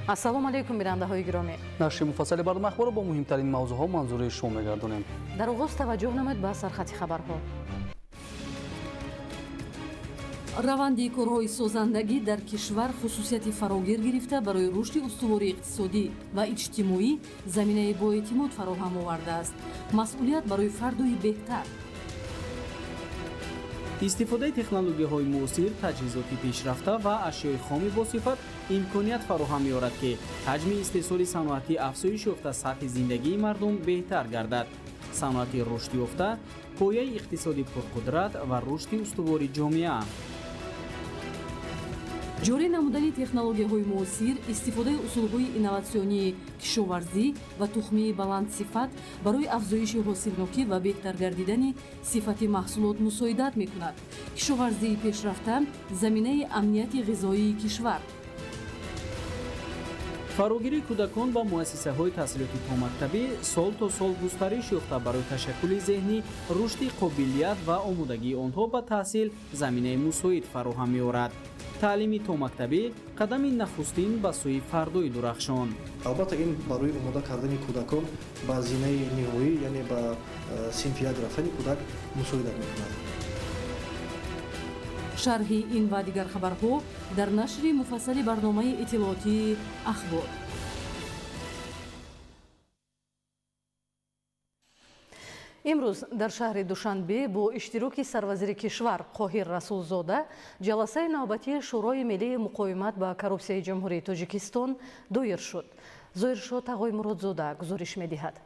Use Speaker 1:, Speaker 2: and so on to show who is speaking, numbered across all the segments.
Speaker 1: Ассалому алайкум, бинандаҳои гиромӣ.
Speaker 2: Нашри муфассали барномаи ахборро бо муҳимтарин мавзӯъҳо манзури шумо мегардонем.
Speaker 1: Дар оғоз таваҷҷӯҳ намоед ба сархати хабарҳо.
Speaker 3: Раванди корҳои созандагӣ дар кишвар хусусияти фарогир гирифта, барои рушди устувори иқтисодӣ ва иҷтимоӣ заминаи боэътимод фароҳам овардааст. Масъулият барои фардои беҳтар.
Speaker 4: Истифодаи технологияҳои муосир, таҷҳизоти пешрафта ва ашёи хоми босифат имконият фароҳам меорад, ки ҳаҷми истеҳсоли саноатӣ афзоиш ёфта, сатҳи зиндагии мардум беҳтар гардад. Саноати рушдёфта пояи иқтисоди пурқудрат ва рушди устувори ҷомеа.
Speaker 3: Ҷорӣ намудани технологияҳои муосир, истифодаи усулҳои инноватсионии кишоварзӣ ва тухмии баландсифат барои афзоиши ҳосилнокӣ ва беҳтар гардидани сифати маҳсулот мусоидат мекунад. Кишоварзии пешрафта заминаи амнияти ғизоии кишвар.
Speaker 4: Фарогирии кӯдакон ба муассисаҳои таҳсилоти томактабӣ сол то сол густариш ёфта, барои ташаккули зеҳнӣ, рушди қобилият ва омодагии онҳо ба таҳсил заминаи мусоид фароҳам меорад. Таълими томактабӣ қадами нахустин ба сӯи фардои дурахшон.
Speaker 5: Албатта, ин барои омода кардани кӯдакон ба зинаи ниҳоӣ, яъне ба синфи як рафтани кӯдак мусоидат мекунад.
Speaker 3: Шарҳи ин ва дигар хабарҳо дар нашри муфассали барномаи иттилоотии «Ахбор».
Speaker 1: Имрӯз дар шаҳри Душанбе бо иштироки сарвазири кишвар Қоҳир Расулзода ҷаласаи навбатии Шӯрои миллии муқовимат ба коррупсияи Ҷумҳурии Тоҷикистон доир шуд. Зоҳиршоҳ Тағоймуродзода гузориш медиҳад.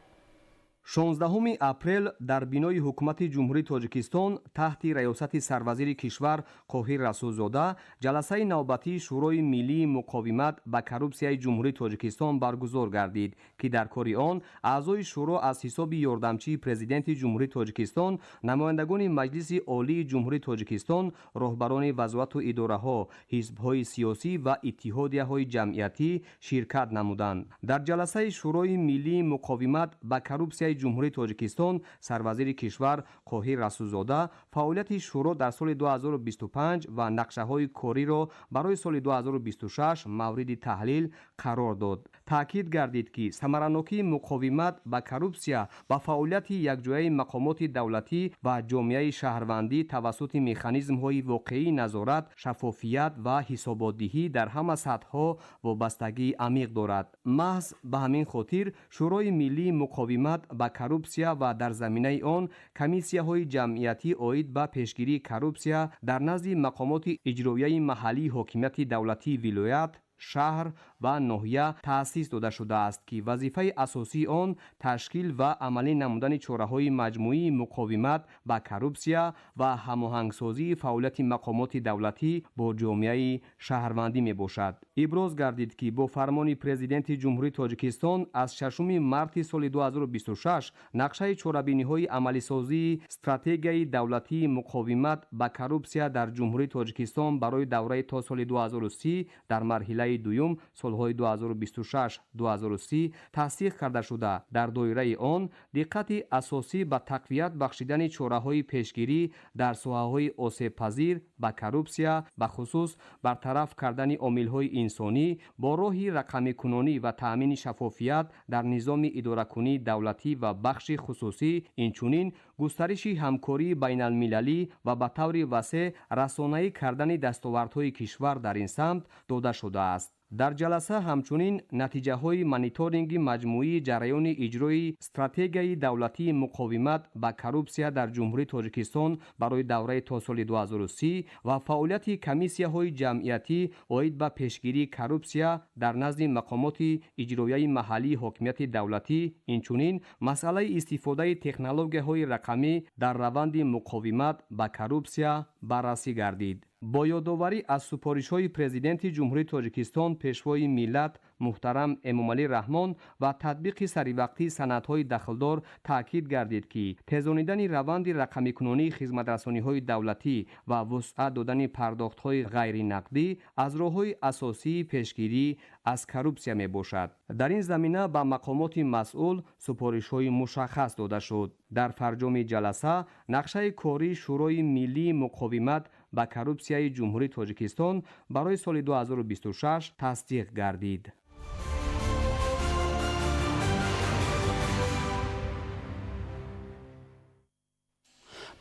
Speaker 6: 16 апрел дар бинои Ҳукумати Ҷумҳурии Тоҷикистон таҳти раёсати сарвазири кишвар Қоҳир Расулзода ҷаласаи навбатии Шӯрои миллии муқовимат ба коррупсияи Ҷумҳурии Тоҷикистон баргузор гардид, ки дар кори он аъзои шӯро аз ҳисоби ёрдамчии Президенти Ҷумҳурии Тоҷикистон, намояндагони Маҷлиси Олии Ҷумҳурии Тоҷикистон, роҳбарони вазорату идораҳо, ҳизбҳои сиёсӣ ва иттиҳодияҳои ҷамъиятӣ ширкат намуданд. Дар ҷаласаи Шӯрои миллии муқовимат ба коррупсияи Ҷумҳурии Тоҷикистон сарвазири кишвар Қоҳир Расулзода фаъолияти шӯро дар соли 2025 ва нақшаҳои кориро барои соли 2026 мавриди таҳлил қарор дод. Таъкид гардид, ки самаранокии муқовимат ба коррупсия ба фаъолияти якҷояи мақомоти давлатӣ ва ҷомеаи шаҳрвандӣ тавассути механизмҳои воқеии назорат, шаффофият ва ҳисоботдиҳӣ дар ҳама сатҳҳо вобастагии амиқ дорад. Маҳз ба ҳамин хотир Шӯрои миллии муқовимат ба коррупсия ва дар заминаи он комиссияҳои ҷамъиятӣ оид ба пешгирии коррупсия дар назди мақомоти иҷроияи маҳаллии ҳокимияти давлатии вилоят, шаҳр ва ноҳия таъсис дода шудааст, ки вазифаи асосии он ташкил ва амалӣ намудани чораҳои маҷмӯии муқовимат ба коррупсия ва ҳамоҳангсозии фаъолияти мақомоти давлатӣ бо ҷомеаи шаҳрвандӣ мебошад. Иброз гардид, ки бо фармони Президенти Ҷумҳурии Тоҷикистон аз 6 марти соли 2026 нақшаи чорабиниҳои амалисозии стратегияи давлатии муқовимат ба коррупсия дар Ҷумҳурии Тоҷикистон барои давраи то соли 2030 дар марҳилаи дуюм солҳои 2026-2030 тасдиқ карда шуда, дар доираи он диққати асосӣ ба тақвият бахшидани чораҳои пешгирӣ дар соҳаҳои осебпазир ба коррупсия, бахусус бартараф кардани омилҳои инсонӣ бо роҳи рақамикунонӣ ва таъмини шаффофият дар низоми идоракунии давлатӣ ва бахши хусусӣ, инчунин густариши ҳамкории байналмилалӣ ва ба таври васеъ расонаӣ кардани дастовардҳои кишвар дар ин самт дода шудааст. Дар ҷаласа ҳамчунин натиҷаҳои мониторинги маҷмӯии ҷараёни иҷрои стратегияи давлатии муқовимат ба коррупсия дар Ҷумҳурии Тоҷикистон барои давраи то соли 2030 ва фаъолияти комиссияҳои ҷамъиятӣ оид ба пешгирии коррупсия дар назди мақомоти иҷроияи маҳаллии ҳокимияти давлатӣ, инчунин масъалаи истифодаи технологияҳои рақамӣ дар раванди муқовимат ба коррупсия баррасӣ гардид. Бо ёдоварӣ аз супоришҳои Президенти Ҷумҳурии Тоҷикистон, Пешвои миллат муҳтарам Эмомалӣ Раҳмон ва татбиқи саривақтии санадҳои дахлдор таъкид гардид, ки тезонидани раванди рақамикунонии хизматрасониҳои давлатӣ ва вусъат додани пардохтҳои ғайринақдӣ аз роҳҳои асосии пешгирӣ аз коррупсия мебошад. Дар ин замина ба мақомоти масъул супоришҳои мушаххас дода шуд. Дар фарҷоми ҷаласа нақшаи кории Шӯрои миллии муқовимат ба коррупсияи Ҷумҳурии Тоҷикистон барои соли 2026 тасдиқ гардид.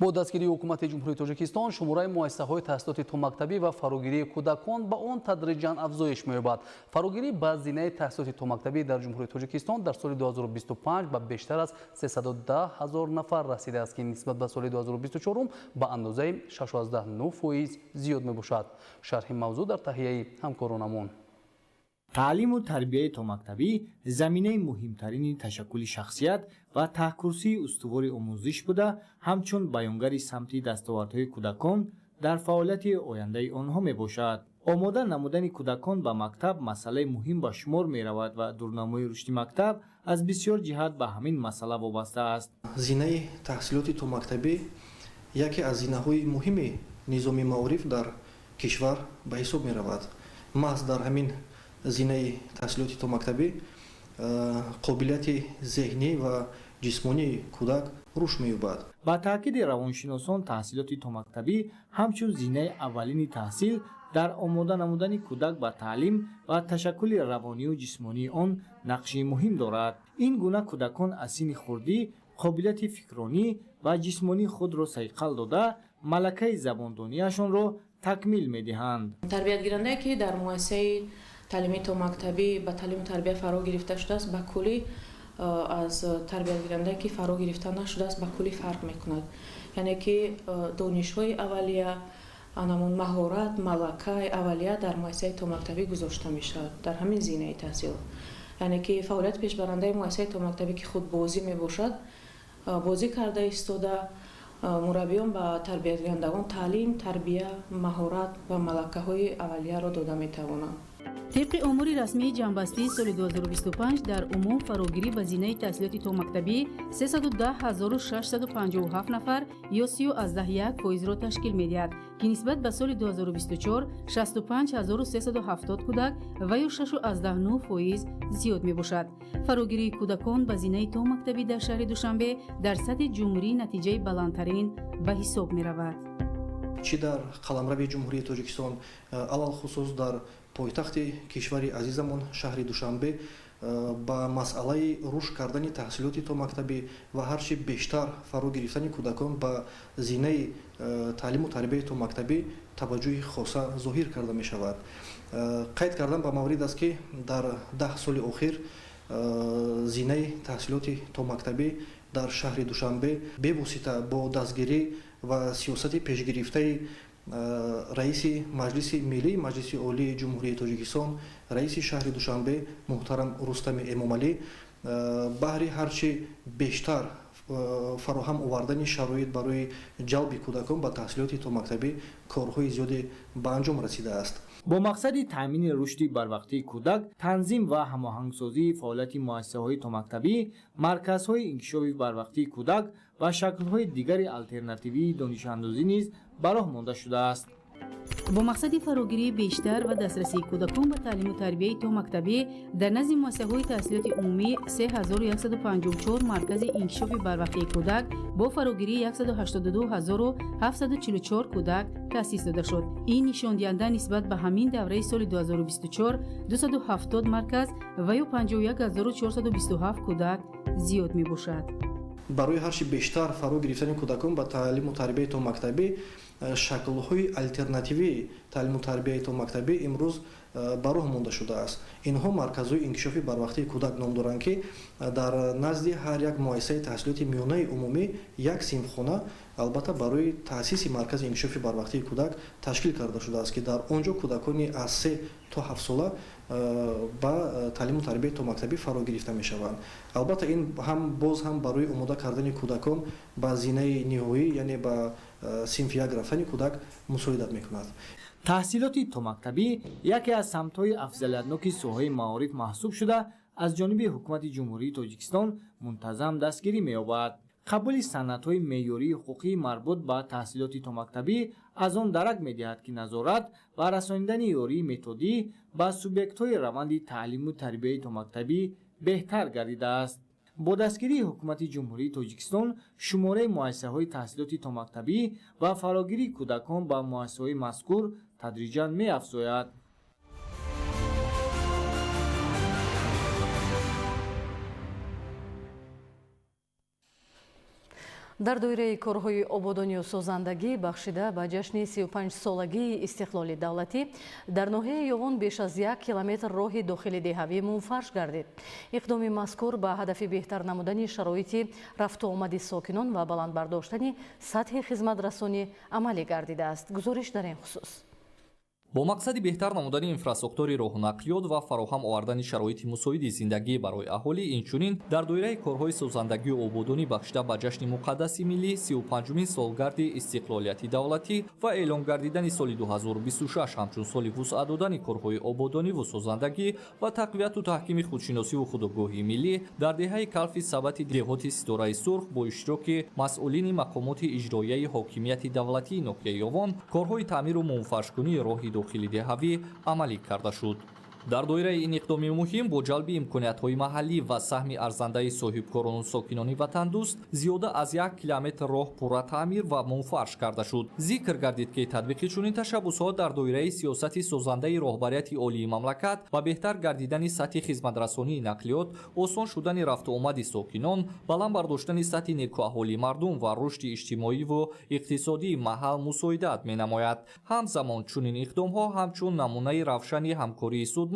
Speaker 2: Бо дастгирии ҳукумати Ҷумҳурии Тоҷикистон шумораи муассисаҳои таҳсилоти томактабӣ ва фарогирии кӯдакон ба он тадриҷан афзоиш меёбад. Фарогирӣ ба зинаи таҳсилоти томактабӣ дар Ҷумҳурии Тоҷикистон дар соли 2025 ба бештар аз 310 ҳазор нафар расидааст, ки нисбат ба соли 2024 ба андозаи 6,9% зиёд мебошад. Шарҳи мавзӯъ дар таҳияи ҳамкоронамон.
Speaker 7: Таълиму тарбияи томактабӣ заминаи муҳимтарини ташаккули шахсият ва таҳкурсии устувори омӯзиш буда, ҳамчун баёнгари самти дастовардҳои кӯдакон дар фаъолияти ояндаи онҳо мебошад. Омода намудани кӯдакон ба мактаб масъалаи муҳим ба шумор меравад ва дурнамои рушди мактаб аз бисёр ҷиҳат ба ҳамин масъала вобаста аст.
Speaker 5: Зинаи таҳсилоти томактабӣ яке аз зинаҳои муҳими низоми маориф дар кишвар ба ҳисоб меравад. Маҳз дар ҳамин зинаи таҳсилоти томактабӣ қобилияти зеҳнӣ ва ҷисмонии кӯдак рушд меёбад.
Speaker 7: Ба таъкиди равоншиносон, таҳсилоти томактабӣ ҳамчун зинаи аввалини таҳсил дар омода намудани кӯдак ба таълим ва ташаккули равонию ҷисмонии он нақши муҳим дорад. Ин гуна кӯдакон аз синни хурдӣ қобилияти фикронӣ ва ҷисмонии худро сайқал дода, малакаи забондониашонро такмил медиҳанд.
Speaker 8: Тарбиятгирандае, ки дар муассисаи таълимии томактабӣ ба таълиму тарбия фаро гирифта шудааст, ба куллӣ аз тарбиятгирандае, ки фаро гирифта нашудааст, ба куллӣ фарқ мекунад. Яъне ки донишҳои аввалия, анамон маҳорат, малакаи аввалия дар муассисаи томактабӣ гузошта мешавад дар ҳамин зинаи таҳсил. Яъне ки фаъолияти пешбарандаи муассисаи томактабӣ, ки худ бозӣ мебошад, бозӣ карда истода мураббиён ба тарбиятгирандагон таълим, тарбия, маҳорат ва малакаҳои аввалияро дода метавонанд.
Speaker 3: Тибқи омори расмии ҷамъбастии соли 2025, дар умум фарогирӣ ба зинаи таҳсилоти томактабӣ 310 657 нафар ё 30,1 фоизро ташкил медиҳад, ки нисбат ба соли 2024 65 370 кӯдак ва ё 6,9% зиёд мебошад. Фарогирии кӯдакон ба зинаи томактабӣ дар шаҳри Душанбе дар сатҳи ҷумҳурӣ натиҷаи баландтарин ба ҳисоб меравад.
Speaker 5: Чӣ дар қаламрави Ҷумҳурии Тоҷикистон, алалхусус дар пойтахти кишвари азизамон, шаҳри Душанбе, ба масъалаи рушд кардани таҳсилоти томактабӣ ва ҳарчи бештар фаро гирифтани кӯдакон ба зинаи таълиму тарбияи томактабӣ таваҷҷӯҳи хоса зоҳир карда мешавад. Қайд кардан ба маврид аст, ки дар 10 соли охир зинаи таҳсилоти томактабӣ дар шаҳри Душанбе бевосита бо дастгирӣ ва сиёсати пешгирифтаи раиси Маҷлиси Миллии Маҷлиси Олии Ҷумҳурии Тоҷикистон, раиси шаҳри Душанбе муҳтарам Рустами Эмомалӣ, баҳри ҳарчи бештар фароҳам овардани шароит барои ҷалби кӯдакон ба таҳсилоти томактабӣ корҳои зиёде ба анҷом расидааст.
Speaker 7: Бо мақсади таъмини рушди барвақтии кӯдак, танзим ва ҳамоҳангсозии фаъолияти муассисаҳои томактабӣ, марказҳои инкишофи барвақтии кӯдак ва шаклҳои дигари алтернативии донишандозӣ низ ба роҳ монда шудааст.
Speaker 3: Бо мақсади фарогирии бештар ва дастрасии кӯдакон ба таълиму тарбияи томактабӣ дар назди муассисаҳои таҳсилоти умумӣ 3154 маркази инкишофи барвақтии кӯдак бо фарогирии 182 744 кӯдак таъсис дода шуд. Ин нишондиҳанда нисбат ба ҳамин давраи соли 2024 270 марказ ва ё 51 427 кӯдак зиёд мебошад.
Speaker 5: Барои ҳарчи бештар фаро гирифтани кӯдакон ба таълиму тарбияи томактабӣ, шаклҳои алтернативии таълиму тарбияи томактабӣ имрӯз ба роҳ монда шудааст. Инҳо марказҳои инкишофи барвақтии кӯдак ном доранд, ки дар назди ҳар як муассисаи таҳсилоти миёнаи умумӣ як синфхона албатта барои таъсиси маркази инкишофи барвақтии кӯдак ташкил карда шудааст, ки дар он ҷо кӯдакони аз 3 то 7 сола ба таълиму тарбияи томактабӣ фаро гирифта мешаванд. Албатта, ин ҳам боз ҳам барои омода кардани кӯдакон ба зинаи ниҳоӣ, яъне ба синфи як рафтани кӯдак мусоидат мекунад.
Speaker 7: Таҳсилоти томактабӣ яке аз самтҳои афзалиятноки соҳаи маориф маҳсуб шуда, аз ҷониби ҳукумати Ҷумҳурии Тоҷикистон мунтазам дастгирӣ меёбад. Қабули санадҳои меъёрии ҳуқуқии марбут ба таҳсилоти томактабӣ аз он дарак медиҳад, ки назорат ва расонидани ёрии методӣ ба субъектҳои раванди таълиму тарбияи томактабӣ беҳтар гардидааст. Бо дастгирии ҳукумати Ҷумҳурии Тоҷикистон шумораи муассисаҳои таҳсилоти томактабӣ ва фарогирии кӯдакон ба муассисаҳои мазкур тадриҷан меафзояд.
Speaker 1: Дар доираи корҳои ободонию созандагӣ бахшида ба ҷашни 35-солагии истиқлоли давлатӣ дар ноҳияи Ёвон беш аз 1 километр роҳи дохили деҳавӣ мунфарш гардид. Иқдоми мазкур ба ҳадафи беҳтар намудани шароити рафтуомади сокинон ва баланд бардоштани сатҳи хизматрасонӣ амалӣ гардидааст. Гузориш дар ин хусус.
Speaker 9: Бо мақсади беҳтар намудани инфрасохтори роҳу нақлиёт ва фароҳам овардани шароити мусоиди зиндагӣ барои аҳолӣ, инчунин дар доираи корҳои созандагию ободонӣ бахшида ба ҷашни муқаддаси миллӣ, 35-умин солгарди истиқлолияти давлатӣ ва эълон гардидани соли 2026 ҳамчун соли вусъат додани корҳои ободониву созандагӣ ва тақвияту таҳкими худшиносиву худогоҳии миллӣ, дар деҳаи Калфи Сабати деҳоти Ситораи Сурх бо иштироки масъулини мақомоти иҷроияи ҳокимияти давлатии ноҳияи Ёвон корҳои таъмиру мунфаршкунии роҳи дохили деҳавӣ амалӣ карда шуд. Дар доираи ин иқдоми муҳим, бо ҷалби имкониятҳои маҳаллӣ ва саҳми арзандаи соҳибкорону сокинони ватандӯст, зиёда аз 1 километр роҳ пурра таъмир ва мунфарш карда шуд. Зикр гардид, ки татбиқи чунин ташаббусҳо дар доираи сиёсати созандаи роҳбарияти олии мамлакат ва беҳтар гардидани сатҳи хизматрасонии нақлиёт, осон шудани рафтуомади сокинон, баланд бардоштани сатҳи некуаҳолии мардум ва рушди иҷтимоиву иқтисодии маҳал мусоидат менамояд. Ҳамзамон чунин иқдомҳо ҳамчун намунаи равшани ҳамкории судманд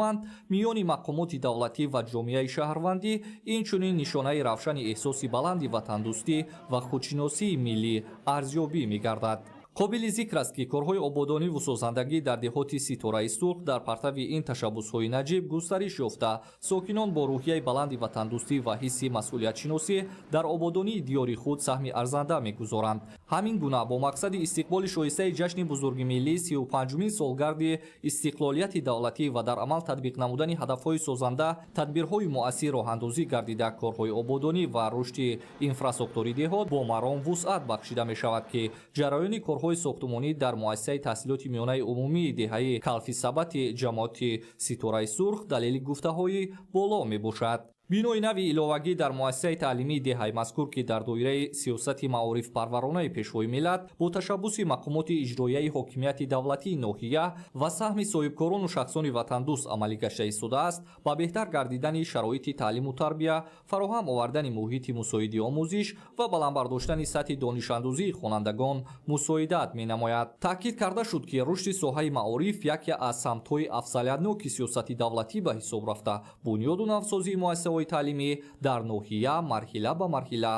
Speaker 9: миёни мақомоти давлатӣ ва ҷомеаи шаҳрвандӣ, инчунин нишонаи равшани эҳсоси баланди ватандӯстӣ ва худшиносии миллӣ арзёбӣ мегардад. Қобили зикр аст, ки корҳои ободониву созандагӣ дар деҳоти Ситораи Сурх дар партави ин ташаббусҳои наҷиб густариш ёфта, сокинон бо рӯҳияи баланди ватандӯстӣ ва ҳисси масъулиятшиносӣ дар ободонии диёри худ саҳми арзанда мегузоранд. Ҳамин гуна, бо мақсади истиқболи шоистаи ҷашни бузурги миллӣ, 35-умин солгарди истиқлолияти давлатӣ ва дар амал татбиқ намудани ҳадафҳои созанда, тадбирҳои муассир роҳандозӣ гардида, корҳои ободонӣ ва рушди инфрасохтори деҳот бо маром вусъат бахшида мешавад, ки ҷараёни корҳои сохтумонӣ дар муассисаи таҳсилоти миёнаи умумии деҳаи Калфи Сабати ҷамоати Ситораи Сурх далели гуфтаҳои боло мебошад. Бинои нави иловагӣ дар муассисаи таълимии деҳаи мазкур, ки дар доираи сиёсати маорифпарваронаи Пешвои миллат бо ташаббуси мақомоти иҷроияи ҳокимияти давлатии ноҳия ва саҳми соҳибкорону шахсони ватандӯст амалӣ гашта истодааст, ба беҳтар гардидани шароити таълиму тарбия, фароҳам овардани муҳити мусоиди омӯзиш ва баланд бардоштани сатҳи донишандӯзии хонандагон мусоидат менамояд. Таъкид карда шуд, ки рушди соҳаи маориф яке аз самтҳои афзалиятноки сиёсати давлатӣ ба ҳисоб рафта, бунёду навсозии муассисаҳои таълимӣ дар ноҳия марҳила ба марҳила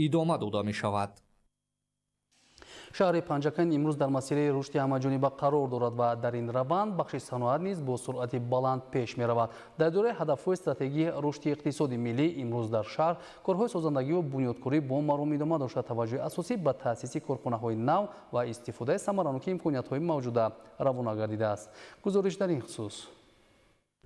Speaker 9: идома дода мешавад.
Speaker 2: Шаҳри Панҷакент имрӯз дар масири рушди ҳамаҷониба қарор дорад ва дар ин раванд бахши саноат низ бо суръати баланд пеш меравад. Дар доираи ҳадафҳои стратегии рушди иқтисоди миллӣ имрӯз дар шаҳр корҳои созандагиву бунёдкорӣ бо маром идома дошта, таваҷҷӯҳи асосӣ ба таъсиси корхонаҳои нав ва истифодаи самараноки имкониятҳои мавҷуда равона гардидааст. Гузориш дар ин хусус.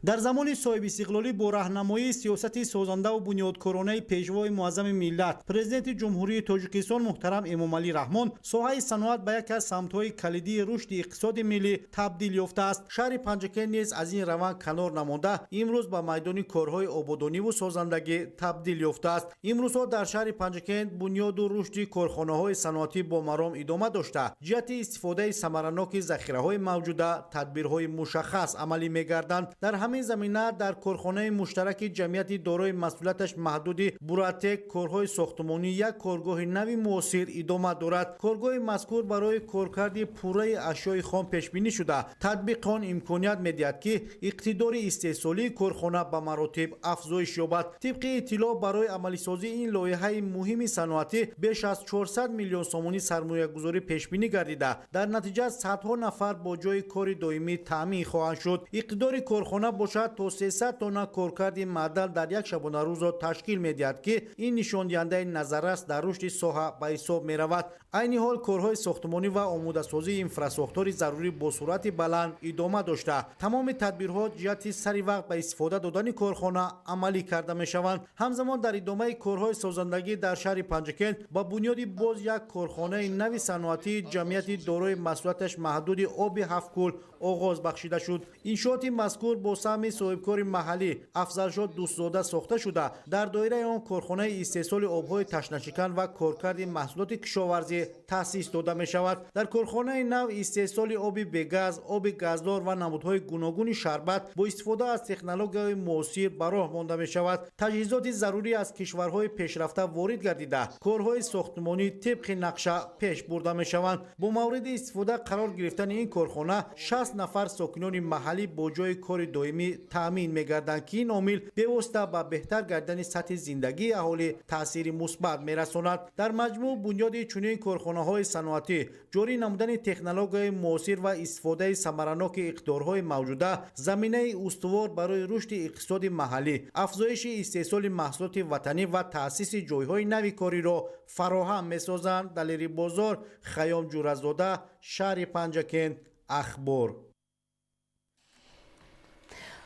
Speaker 10: Дар замони соҳибистиқлолӣ бо раҳнамоии сиёсати созандаву бунёдкоронаи Пешвои муаззами миллат, Президенти Ҷумҳурии Тоҷикистон муҳтарам Эмомалӣ Раҳмон, соҳаи саноат ба яке аз самтҳои калидии рушди иқтисоди миллӣ табдил ёфтааст. Шаҳри Панҷакент низ аз ин раванд канор намонда, имрӯз ба майдони корҳои ободониву созандагӣ табдил ёфтааст. Имрӯзҳо дар шаҳри Панҷакент бунёду рушди корхонаҳои саноатӣ бо маром идома дошта, ҷиҳати истифодаи самараноки захираҳои мавҷуда тадбирҳои мушаххас амалӣ мегарданд. Дар ҳамин замина дар корхонаи муштараки ҷамъияти дорои масъулияташ маҳдуди Буратек корҳои сохтумонии як коргоҳи нави муосир идома дорад. Коргоҳи мазкур барои коркарди пурраи ашёи хом пешбинӣ шуда, татбиқи он имконият медиҳад, ки иқтидори истеҳсолии корхона ба маротиб афзоиш ёбад. Тибқи иттилоъ, барои амалисозии ин лоиҳаи муҳими саноатӣ беш аз 400 миллион сомонӣ сармоягузорӣ пешбинӣ гардида, дар натиҷа садҳо нафар бо ҷойи кори доимӣ таъмин хоҳанд шуд. Иқтидори корхона бошад, то 300 тонна коркарди маъдан дар як шабонарӯзро ташкил медиҳад, ки ин нишондиҳандаи назаррас дар рушди соҳа ба ҳисоб меравад. Айни ҳол корҳои сохтумонӣ ва омодасозии инфрасохтори зарурӣ бо суръати баланд идома дошта, тамоми тадбирҳо ҷиҳати сари вақт ба истифода додани корхона амалӣ карда мешаванд. Ҳамзамон, дар идомаи корҳои созандагӣ дар шаҳри Панҷакент ба бунёди боз як корхонаи нави саноатии ҷамъияти дорои масъулияташ маҳдуди Оби Ҳафткӯл оғоз бахшида шуд. Иншооти мазкур бо саҳми саҳми соҳибкори маҳаллӣ Афзалшод Дӯстзода сохта шуда, дар доираи он корхонаи истеҳсоли обҳои ташнашикан ва коркарди маҳсулоти кишоварзӣ таъсис дода мешавад. Дар корхонаи нав истеҳсоли оби бегаз, оби газдор ва намудҳои гуногуни шарбат бо истифода аз технологияҳои муосир ба роҳ монда мешавад. Таҷҳизоти зарурӣ аз кишварҳои пешрафта ворид гардида, корҳои сохтмонӣ тибқи нақша пеш бурда мешаванд. Бо мавриди истифода қарор гирифтани ин корхона 60 нафар сокинони маҳаллӣ бо ҷойи кори доимӣ таъмин мегарданд, ки ин омил бевосита ба беҳтар гардидани сатҳи зиндагии аҳолӣ таъсири мусбат мерасонад. Дар маҷмӯъ бунёди чунин корхонаҳои саноатӣ, ҷорӣ намудани технологияи муосир ва истифодаи самараноки иқтидорҳои мавҷуда заминаи устувор барои рушди иқтисоди маҳаллӣ, афзоиши истеҳсоли маҳсулоти ватанӣ ва таъсиси ҷойҳои нави кориро фароҳам месозанд. Далери Бозор, Хайём Ҷуразода, шаҳри Панҷакент, Ахбор.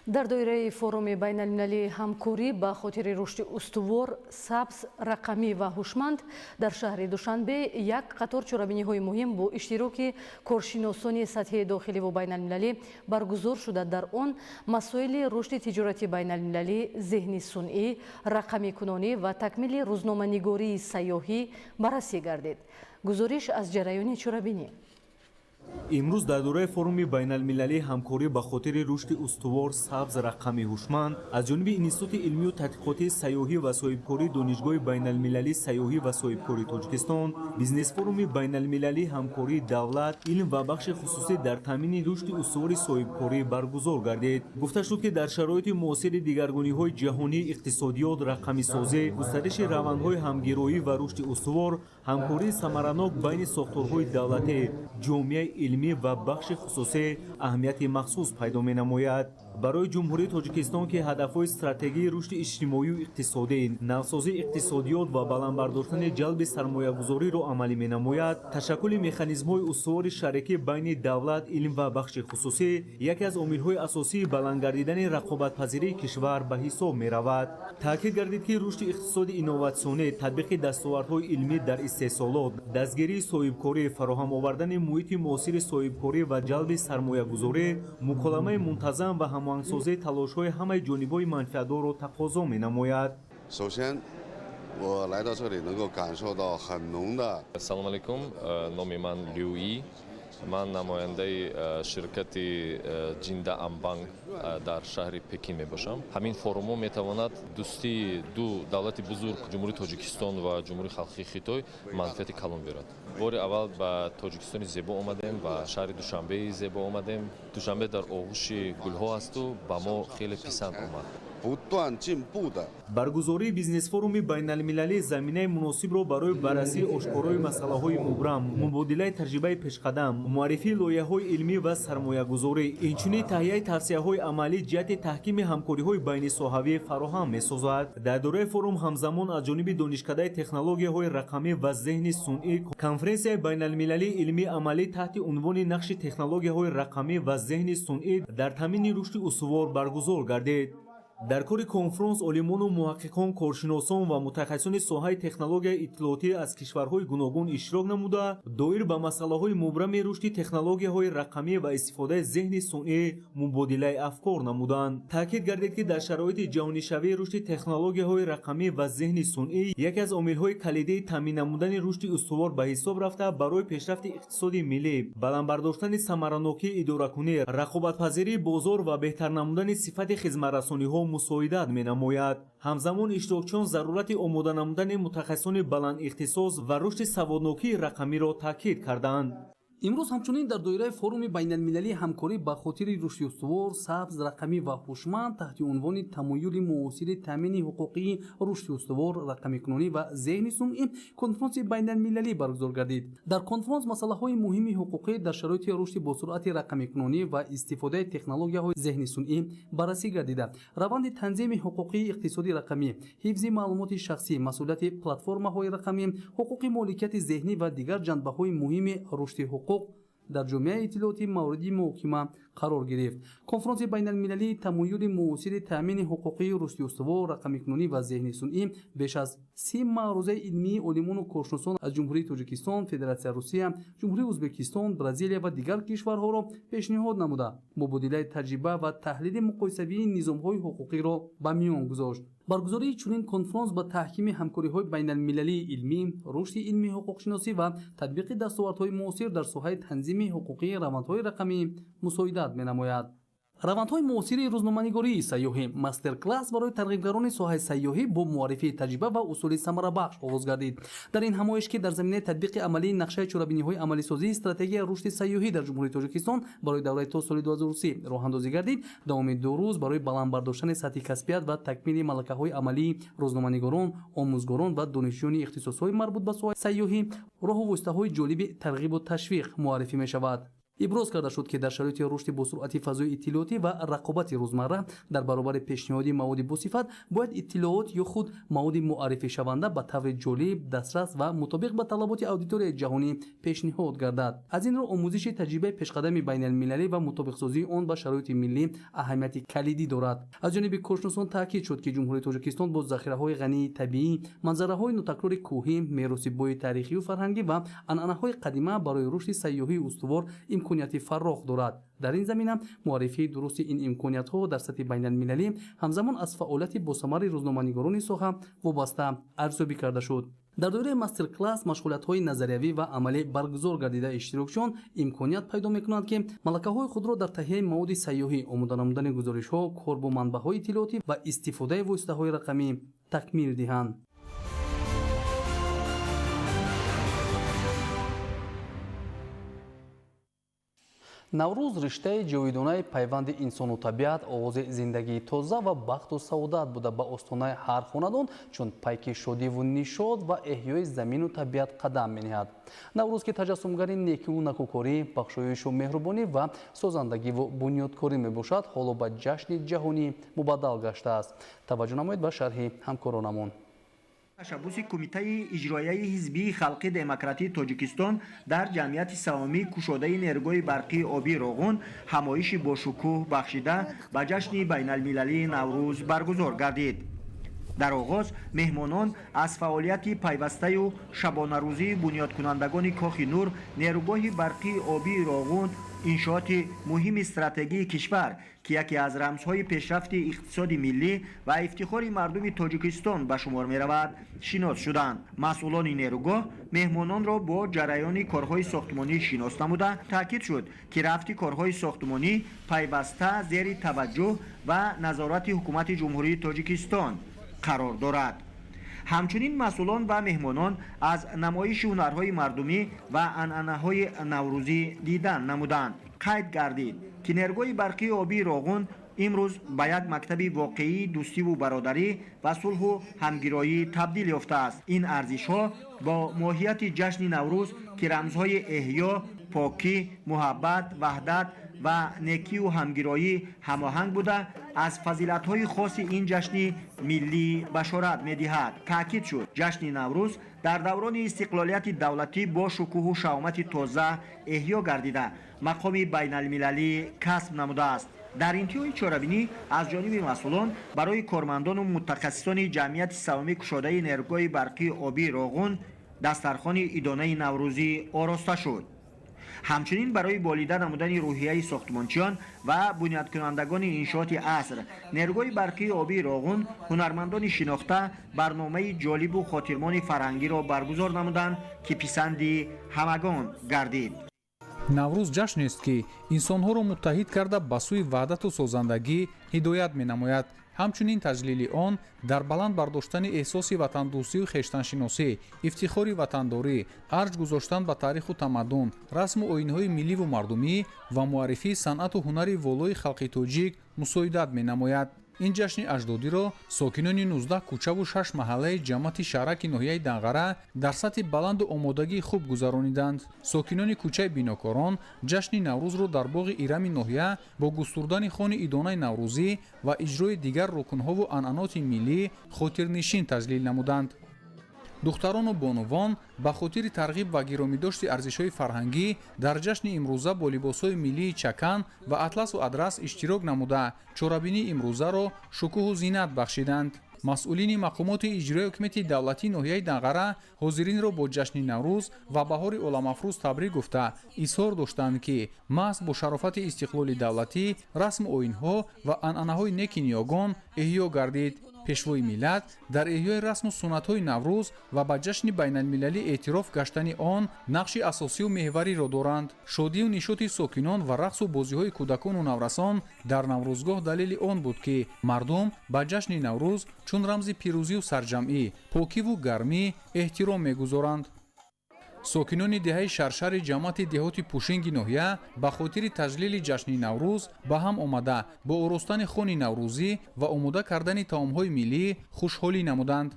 Speaker 1: Дар доираи форуми байналмилалии ҳамкорӣ ба хотири рушди устувор, сабз, рақамӣ ва ҳушманд дар шаҳри Душанбе як қатор чорабиниҳои муҳим бо иштироки коршиносони сатҳи дохиливу байналмилалӣ баргузор шуда, дар он масоили рушди тиҷорати байналмилалӣ, зеҳни сунъӣ, рақамикунонӣ ва такмили рӯзноманигории сайёҳӣ баррасӣ гардид. Гузориш аз ҷараёни чорабинӣ.
Speaker 11: Имрӯз дар доираи форуми байналмилалии ҳамкорӣ ба хотири рушди устувор, сабз, рақами ҳушманд аз ҷониби Институти илмию тадқиқотии сайёҳӣ ва соҳибкории Донишгоҳи байналмилалии сайёҳӣ ва соҳибкории Тоҷикистон бизнес-форуми байналмилалии ҳамкории давлат, илм ва бахши хусусӣ дар таъмини рушди устувори соҳибкорӣ баргузор гардид. Гуфта шуд, ки дар шароити муосири дигаргуниҳои ҷаҳонии иқтисодиёт, рақамисозӣ, густариши равандҳои ҳамгироӣ ва рушди устувор, ҳамкории самаранок байни сохторҳои давлатӣ, ҷомеаи илмӣ ва бахши хусусӣ аҳамияти махсус пайдо менамояд. Барои Ҷумҳурии Тоҷикистон, ки ҳадафҳои стратегии рушди иҷтимоию иқтисодӣ, навсозии иқтисодиёт ва баланд бардоштани ҷалби сармоягузориро амалӣ менамояд, ташаккули механизмҳои устувори шарикӣ байни давлат, илм ва бахши хусусӣ яке аз омилҳои асосии баланд гардидани рақобатпазирии кишвар ба ҳисоб меравад. Таъкид гардид, ки рушди иқтисоди инноватсионӣ, татбиқи дастовардҳои илмӣ дар истеҳсолот, дастгирии соҳибкорӣ, фароҳам овардани муҳити муосири соҳибкорӣ ва ҷалби сармоягузорӣ, муколамаи мунтазам ва ҳамоҳангсозии талошҳои ҳамаи ҷонибҳои манфиатдорро тақозо менамояд.
Speaker 12: 我来到这里能够感受到很浓的。
Speaker 13: Салом алейкум, номи ман Люи. Ман намояндаи ширкати Ҷинда Амбанг дар шаҳри Пекин мебошам. Ҳамин форумҳо метавонад дӯстии ду давлати бузург, Ҷумҳурии Тоҷикистон ва Ҷумҳурии Халқии Хитой, манфиати калон биёрад. Бори аввал ба Тоҷикистони зебо омадем, ба шаҳри Душанбеи зебо омадем. Душанбе дар оғӯши гулҳо асту ба мо хеле писанд омад.
Speaker 12: 不断进步的。
Speaker 11: Баргузории бизнес-форуми байналмилалӣ заминаи муносибро барои баррасии ошкорои масъалаҳои мубрам, мубодилаи таҷрибаи пешқадам, муаррифии лоиҳаҳои илмӣ ва сармоягузорӣ, инчунин таҳияи тавсияҳои амалӣ ҷиҳати таҳкими ҳамкориҳои байнисоҳавӣ фароҳам месозад. Дар доираи форум ҳамзамон аз ҷониби Донишкадаи технологияҳои рақамӣ ва зеҳни сунъӣ конференсияи байналмилалии илмии амалӣ таҳти унвони нақши технологияҳои рақамӣ ва зеҳни сунъӣ дар таъмини рушди устувор баргузор гардид. Дар кори конфронс олимону муҳаққиқон, коршиносон ва мутахассисони соҳаи технологияи иттилоотӣ аз кишварҳои гуногун иштирок намуда, доир ба масъалаҳои мубрами рушди технологияҳои рақамӣ ва истифодаи зеҳни сунъӣ мубодилаи афкор намуданд. Таъкид гардид, ки дар шароити ҷаҳонишавии рушди технологияҳои рақамӣ ва зеҳни сунъӣ яке аз омилҳои калидии таъмин намудани рушди устувор ба ҳисоб рафта, барои пешрафти иқтисоди миллӣ, баланд бардоштани самаранокии идоракунӣ, рақобатпазирии бозор ва беҳтар намудани сифати хизматрасониҳо мусоидат менамояд. Ҳамзамон иштирокчиён зарурати омода намудани мутахассисони баландихтисос ва рушди саводнокии рақамиро таъкид карданд.
Speaker 2: Имрӯз ҳамчунин дар доираи форуми байналмилалии ҳамкорӣ ба хотири рушди устувор, сабз, рақамӣ ва ҳушманд таҳти унвони тамоюли муосири таъмини ҳуқуқии рушди устувор, рақамикунонӣ ва зеҳни сунъӣ конфронси байналмилалӣ баргузор гардид. Дар конфронс масъалаҳои муҳими ҳуқуқӣ дар шароити рушди босуръати рақамикунонӣ ва истифодаи технологияҳои зеҳни сунъӣ баррасӣ гардида, раванди танзими ҳуқуқии иқтисоди рақамӣ, ҳифзи маълумоти шахсӣ, масъулияти платформаҳои рақамӣ, ҳуқуқи моликияти зеҳнӣ ва дигар ҷанбаҳои муҳими рушди ҳуқуқ Дар ҷомеаи иттилоотӣ мавриди муҳокима қарор гирифт. Конфронси байналмилалии тамоюли муосири таъмини ҳуқуқии рушди устувор, рақамикунонӣ ва зеҳни сунъӣ беш аз 30 маърузаи илмии олимону коршиносон аз Ҷумҳурии Тоҷикистон, Федератсияи Русия, Ҷумҳурии Ӯзбекистон, Бразилия ва дигар кишварҳоро пешниҳод намуда, мубодилаи таҷриба ва таҳлили муқоисавии низомҳои ҳуқуқиро ба миён гузошт. Баргузории чунин конфронс ба таҳкими ҳамкориҳои байналмилалии илмӣ, рушди илми ҳуқуқшиносӣ ва татбиқи дастовардҳои муосир дар соҳаи танзими ҳуқуқии равандҳои рақамӣ мусоидат менамояд. Равандҳои муосири рӯзноманигории сайёҳӣ. Мастер-класс барои тарғибгарони соҳаи сайёҳӣ бо муаррифии таҷриба ва усули самарабахш оғоз гардид. Дар ин ҳамоиш, ки дар заминаи татбиқи амалии нақшаи чорабиниҳои амалисозии стратегияи рушди сайёҳӣ дар Ҷумҳурии Тоҷикистон барои давраи то соли 2030 роҳандозӣ гардид, давоми 2 рӯз барои баланд бардоштани сатҳи касбият ва такмили малакаҳои амалии рӯзноманигорон, омӯзгорон ва донишҷӯёни ихтисосҳои марбут ба соҳаи сайёҳӣ роҳу воситаҳои ҷолиби тарғибу ташвиқ муаррифӣ мешавад. Иброз карда шуд, ки дар шароити рушди босуръати фазои иттилоотӣ ва рақобати рӯзмарра дар баробари пешниҳоди маводи босифат бояд иттилоот ё худ маводи муаррифишаванда ба таври ҷолиб, дастрас ва мутобиқ ба талаботи аудиторияи ҷаҳонӣ пешниҳод гардад. Аз ин рӯ омӯзиши таҷрибаи пешқадами байналмилалӣ ва мутобиқсозии он ба шароити миллӣ аҳамияти калидӣ дорад. Аз ҷониби коршиносон таъкид шуд, ки Ҷумҳурии Тоҷикистон бо захираҳои ғании табиӣ, манзараҳои нотакрори кӯҳӣ, мероси бои таърихию фарҳангӣ ва анъанаҳои қадима барои рушди сайёҳии устувор имконияти фарох дорад. Дар ин замина муаррифии дурусти ин имкониятҳо дар сатҳи байналмилалӣ ҳамзамон аз фаъолияти босамари рӯзноманигорони соҳа вобаста арзёбӣ карда шуд. Дар доираи мастер-класс машғулиятҳои назариявӣ ва амалӣ баргузор гардида, иштирокчиён имконият пайдо мекунанд, ки малакаҳои худро дар таҳияи маводи сайёҳӣ, омода намудани гузоришҳо, кор бо манбаъҳои иттилоотӣ ва истифодаи воситаҳои рақамӣ такмил диҳанд. Наврӯз риштаи ҷовидонаи пайванди инсону табиат, оғози зиндагии тоза ва бахту саодат буда, ба остонаи ҳар хонадон чун пайки шодиву нишод ва эҳёи замину табиат қадам менеҳад. Наврӯз, ки таҷассумгари некиву накӯкорӣ, бахшоишу меҳрубонӣ ва созандагиву бунёдкорӣ мебошад, ҳоло ба ҷашни ҷаҳонӣ мубаддал гаштааст. Таваҷҷӯҳ намоед ба шарҳи ҳамкоронамон.
Speaker 14: Ташаббуси Кумитаи иҷроияи ҳизбии халқи демократии Тоҷикистон дар ҷамъияти саҳомии кушодаи нерӯгоҳи барқии обии Роғун ҳамоиши бошукӯҳ бахшида ба ҷашни байналмилалии Наврӯз баргузор гардид. Дар оғоз меҳмонон аз фаъолияти пайвастаю шабонарӯзии бунёдкунандагони Кохи Нур, нерӯгоҳи барқии обии Роғун, иншооти муҳими стратегии кишвар, ки яке аз рамзҳои пешрафти иқтисоди миллӣ ва ифтихори мардуми Тоҷикистон ба шумор меравад, шинос шуданд. Масъулони нерӯгоҳ меҳмононро бо ҷараёни корҳои сохтмонӣ шинос намуда, таъкид шуд, ки рафти корҳои сохтмонӣ пайваста зери таваҷҷӯҳ ва назорати ҳукумати Ҷумҳурии Тоҷикистон қарор дорад. Ҳамчунин масъулон ва меҳмонон аз намоиши ҳунарҳои мардумӣ ва анъанаҳои наврӯзӣ дидан намуданд. Қайд гардид, ки нерӯгоҳи барқии обии Роғун имрӯз ба як мактаби воқеии дӯстиву бародарӣ ва сулҳу ҳамгироӣ табдил ёфтааст. Ин арзишҳо бо моҳияти ҷашни Наврӯз, ки рамзҳои эҳё, покӣ, муҳаббат, ваҳдат ва некию ҳамгироӣ ҳамоҳанг буда, аз фазилатҳои хоси ин ҷашни миллӣ башорат медиҳад. Таъкид шуд, ҷашни Наврӯз дар даврони истиқлолияти давлатӣ бо шукӯҳу шаҳомати тоза эҳё гардида, мақоми байналмилалӣ касб намудааст. Дар интиҳои чорабинӣ аз ҷониби масъулон барои кормандону мутахассисони ҷамъияти саҳомии кушодаи нерӯгоҳи барқии обии Роғун дастархони идонаи наврӯзӣ ороста шуд. Ҳамчунин барои болида намудани рӯҳияи сохтмончиён ва бунёдкунандагони иншооти аср, нерӯгоҳи барқии обии Роғун ҳунармандони шинохта барномаи ҷолибу хотирмони фарҳангиро баргузор намуданд, ки писанди ҳамагон гардид.
Speaker 15: Наврӯз ҷашнест, ки инсонҳоро муттаҳид карда ба сӯи ваҳдату созандагӣ ҳидоят менамояд. Ҳамчунин таҷлили он дар баланд бардоштани эҳсоси ватандӯстию хештаншиносӣ, ифтихори ватандорӣ, арҷ гузоштан ба таъриху тамаддун, расму оинҳои милливу мардумӣ ва муаррифии санъату ҳунари волои халқи тоҷик мусоидат менамояд. Ин ҷашни аҷдодиро сокинони 19 кӯчаву 6 маҳаллаи ҷамоати шаҳраки ноҳияи Данғара дар сатҳи баланду омодагии хуб гузарониданд. Сокинони кӯчаи Бинокорон ҷашни Наврӯзро дар боғи Ирами ноҳия бо густурдани хони идонаи наврӯзӣ ва иҷрои дигар рукнҳову анъаноти миллӣ хотирнишин таҷлил намуданд. Духтарону бонувон ба хотири тарғиб ва гиромидошти арзишҳои фарҳангӣ дар ҷашни имрӯза бо либосҳои миллии чакан ва атласу адрас иштирок намуда, чорабинии имрӯзаро шукӯҳу зинат бахшиданд. Масъулини мақомоти иҷроии ҳукумати давлатии ноҳияи Данғара ҳозиринро бо ҷашни Наврӯз ва баҳори оламафрӯз табрик гуфта, изҳор доштанд, ки маҳз бо шарофати истиқлоли давлатӣ расму оинҳо ва анъанаҳои неки ниёгон эҳё гардид. Пешвои миллат дар эҳёи расму суннатҳои Наврӯз ва ба ҷашни байналмилалӣ эътироф гаштани он нақши асосию меҳвариро доранд. Шодию нишоти сокинон ва рақсу бозиҳои кӯдакону наврасон дар Наврӯзгоҳ далели он буд, ки мардум ба ҷашни Наврӯз чун рамзи пирӯзию сарҷамъӣ, покиву гармӣ эҳтиром мегузоранд. Сокинони деҳаи Шаршари ҷамоати деҳоти Пушинги ноҳия ба хотири таҷлили ҷашни Наврӯз ба ҳам омада, бо оростани хони наврӯзӣ ва омода кардани таомҳои миллӣ хушҳолӣ намуданд.